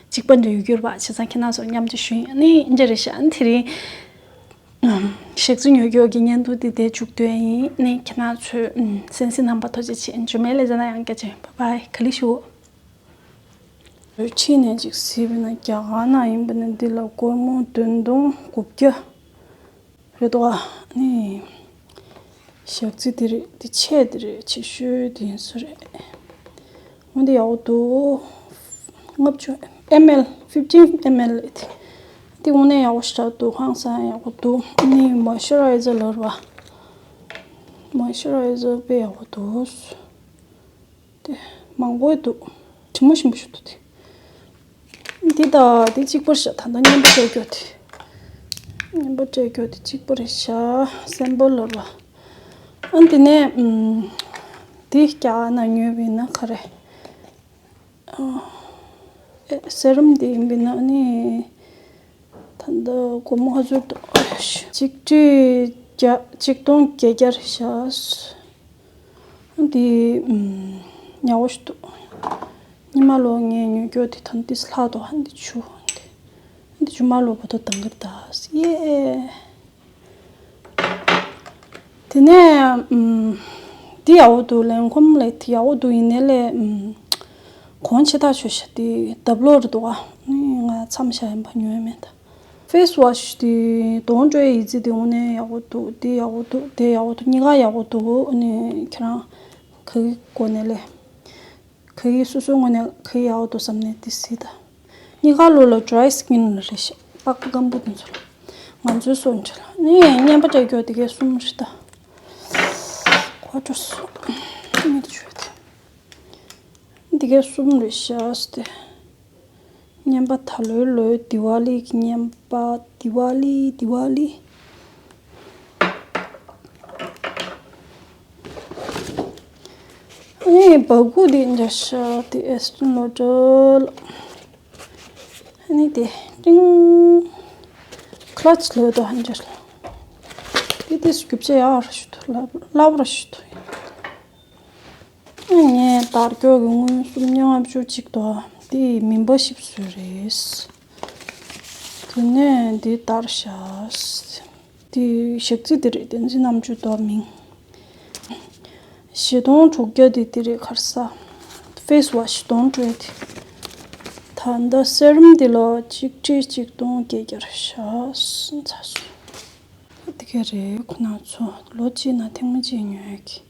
གཅིག་པ་འདྲ་ཡོད་རྒྱུ་རེད་པ། བྱས་ཙང་ཁྱེད་རང་ཚོ་མཉམ་དུ་ཞུ་ཡིན། ཨ་ནི་འདྲ་རེད་ཤག་ཨ་ནི་དེ་རིང་ཨམ། ཞག་རྩི་ཉོ་རྒྱུ་གི་བརྙན་ཐུང་འདི་དེ་མཇུག་བསྡུས་ཡིན། ཨ་ནི་ཁྱེད་རང་ཚོས་ཨམ། གསན་གཟིགས་གནང་བར་ཐུགས་རྗེ་ཆེ། མཇུག་མའི་ལེ་ཚན་ན་ཡང་བསྐྱར་མཇལ་ཡོང་། བྷའི་བྷའི། ག་ལེ་ཞུ། ཕྱི་ནས་ཅིག་གཟིགས་པ་ན་རྒྱ་གར་ནང་ཡིན་པ་ན་འདི་ལ་སྒོར་མོ་བདུན་སྟོང་དགུ་བརྒྱ་རེད་འདུག་ཨ། ནི་ཞག་རྩི་འདི་རེད། འདི་ཆས་འདི་རེད། ཆེ་ཤོས་འདི་ཡིན་ས་རེད། འོན་ཏེ་ཡག་པོ་འདུག་ལྔ་བཅུ་ཨེམ་ཨེལ། fifteen ml རེད། འདི་དངོས་གནས་ཡག་པོ་ཞེ་དྲག་འདུག་ཧང་སང་ཡག་པོ་འདུག་ནི་མོ་ཨིས་ཅར་རའི་ཛར་ལབ་རེད་པ། མོ་ཨིས་ཅར་རའི་ཛར་དཔེ་ཡག་པོ་འདུག་དེ་མང་པོ་འདུག་དྲི་མ་ཞིམ་པོ་ཞིག་འདུག་དེ། འདི་དང་འདི་གཅིག་པ་རེད་ཤག་ད་ལྟ་རྔན་པ་སྤྲད་རྒྱུ་དེ། རྔན་པ་སྤྲད་རྒྱུ་དེ་གཅིག་པ་རེད་ཤག་སེམ་པོ་ལབ་རེད་པ། ཨ་འདི་ནས་ཨམ། འདི་རྒྱ་གར་ནང་ཉོས་པ་ཡིན་ན་ག་རེ། ཨ། ཨེ། སེ་རམ་འདི་ཡིན་པ་ཡིན་ན་ནི། ད་ལྟ་སྒོར་མོ་ག་ཚོད་འདུག་གཅིག་ཁྲི་བརྒྱ། ཆིག་སྟོང་བརྒྱད་བརྒྱ་རེད་ཤག་འདི་ཨམ། ཡག་པོ་ཞིག་འདུག་སྔོན་མ་ལོ་ངས་ཉོས་རྒྱུ་དེ་ད་འདི་ལྷག་འདུག་ཨ་འདི་ཆུ། འདི་ཆུ་མ་ལོ་བོ་ད་དང་གི་ད་ཡེ། དེ་ནས་ཨམ། འདི་ཡག་པོ་འདུག་ལན་ཁོམ་ལས་དེ་ཡག་པོ་འདུག་ཡིན་ནའི་ལས་ཨམ། གོང་ཆེ་ཐག་ཆོད་ཤག་དེ་ཌབ་ལོ་རེད་འདུག་ཨ། ནི་ང་མཚམས་བཞག་ཡིན་པ་ཉོས་མེད་ད། ཕེ་སི་ཝ་ཤི་དེ་དོན་སྤྲོད་ཡིན་ཙི་དེ་དངོས་གནས་ཡག་པོ་འདུག་དེ་ཡག་པོ་འདུག་དེ་ཡག་པོ་འདུག་གཉིས་ཀ་ཡག་པོ་འདུག་ཨ་ནི་ཁྱེད་རང་ག་གི་སྒོ་ནས་ལས། ག་གི་སོ་སོའི་ངོས་ནས་ག་གི་ཡག་པོ་འདུག་བསམ་ནས་དེ་གཟིགས་ད། གཉིས་ཀ་ལོ་ལ་ཌི་རའི་སི་ཀིན་ལ་རེད་ཤག་པགས་པ་སྐམ་པོ་དེ་ཚོ་ལ། ང་ཚོའི་སོ་འདྲ་ལ་ནི་རྔན་པ་སྤྲད་རྒྱུ་དེ་གའི་གསུམ་རེད་ད། ཁོ་ཁྲོ་སོ་མི་ཆོད་དེ། དེ་གའི་གསུམ་རེད་ཤག་སྟེ། རྔན་པ་ད་ལོའི་ལོའི་དི་ཝ་ལི་གི་རྔན་པ། དི་ཝ་ལི། དི་ཝ་ལི། ཨེ། སྦ་ཁུག་འདི་འདྲ་ཤག་དེ་ཨེ་སི་ཊོན་ལོ་ཌར། ཨ་ནི་དེ་ཏིང་། ཁི་ལ་ཆི་ལོ་དོ་ཧན་འདྲ། དེ་དེ་སྒྱུ་རྩལ་ཡག་ར་ཞུ་དོ། ལབ་ལབ་ར་ཞུ་དོ། ངས་དར་ཀྱོག་གི་དངུལ་སུམ་བརྒྱ་ལྔ་བཅུ་གཅིག་དོ། དེ་མིན་པ་ཞིབ་བཟོས་རེད། དེ་ནས་འདི་དར་ཤག་དེ་ཞག་རྩི་དེ་རེད། བསྟན་འཛིན་རྣམ་དཔྱོད་དོ་མིང་། བཞི་སྟོང་དྲུག་བརྒྱ་དེ་དེ་རེད། ཁར་ས་ཕེ་སི་ཝ་ཤི་དོན་སྤྲོད་དེ། ད་ལྟ་སེ་རམ་དེ་ལ་གཅིག་ཁྲི་གཅིག་སྟོང་བརྒྱད་བརྒྱ་རེད་ཤག་ཚ་སོ། དེ་ག་རེད། ཁོ་ན་ཚོ་ལོ་གཅིག་ནང་ཐེངས་མ་གཅིག་ཉོ་ཡག་གི།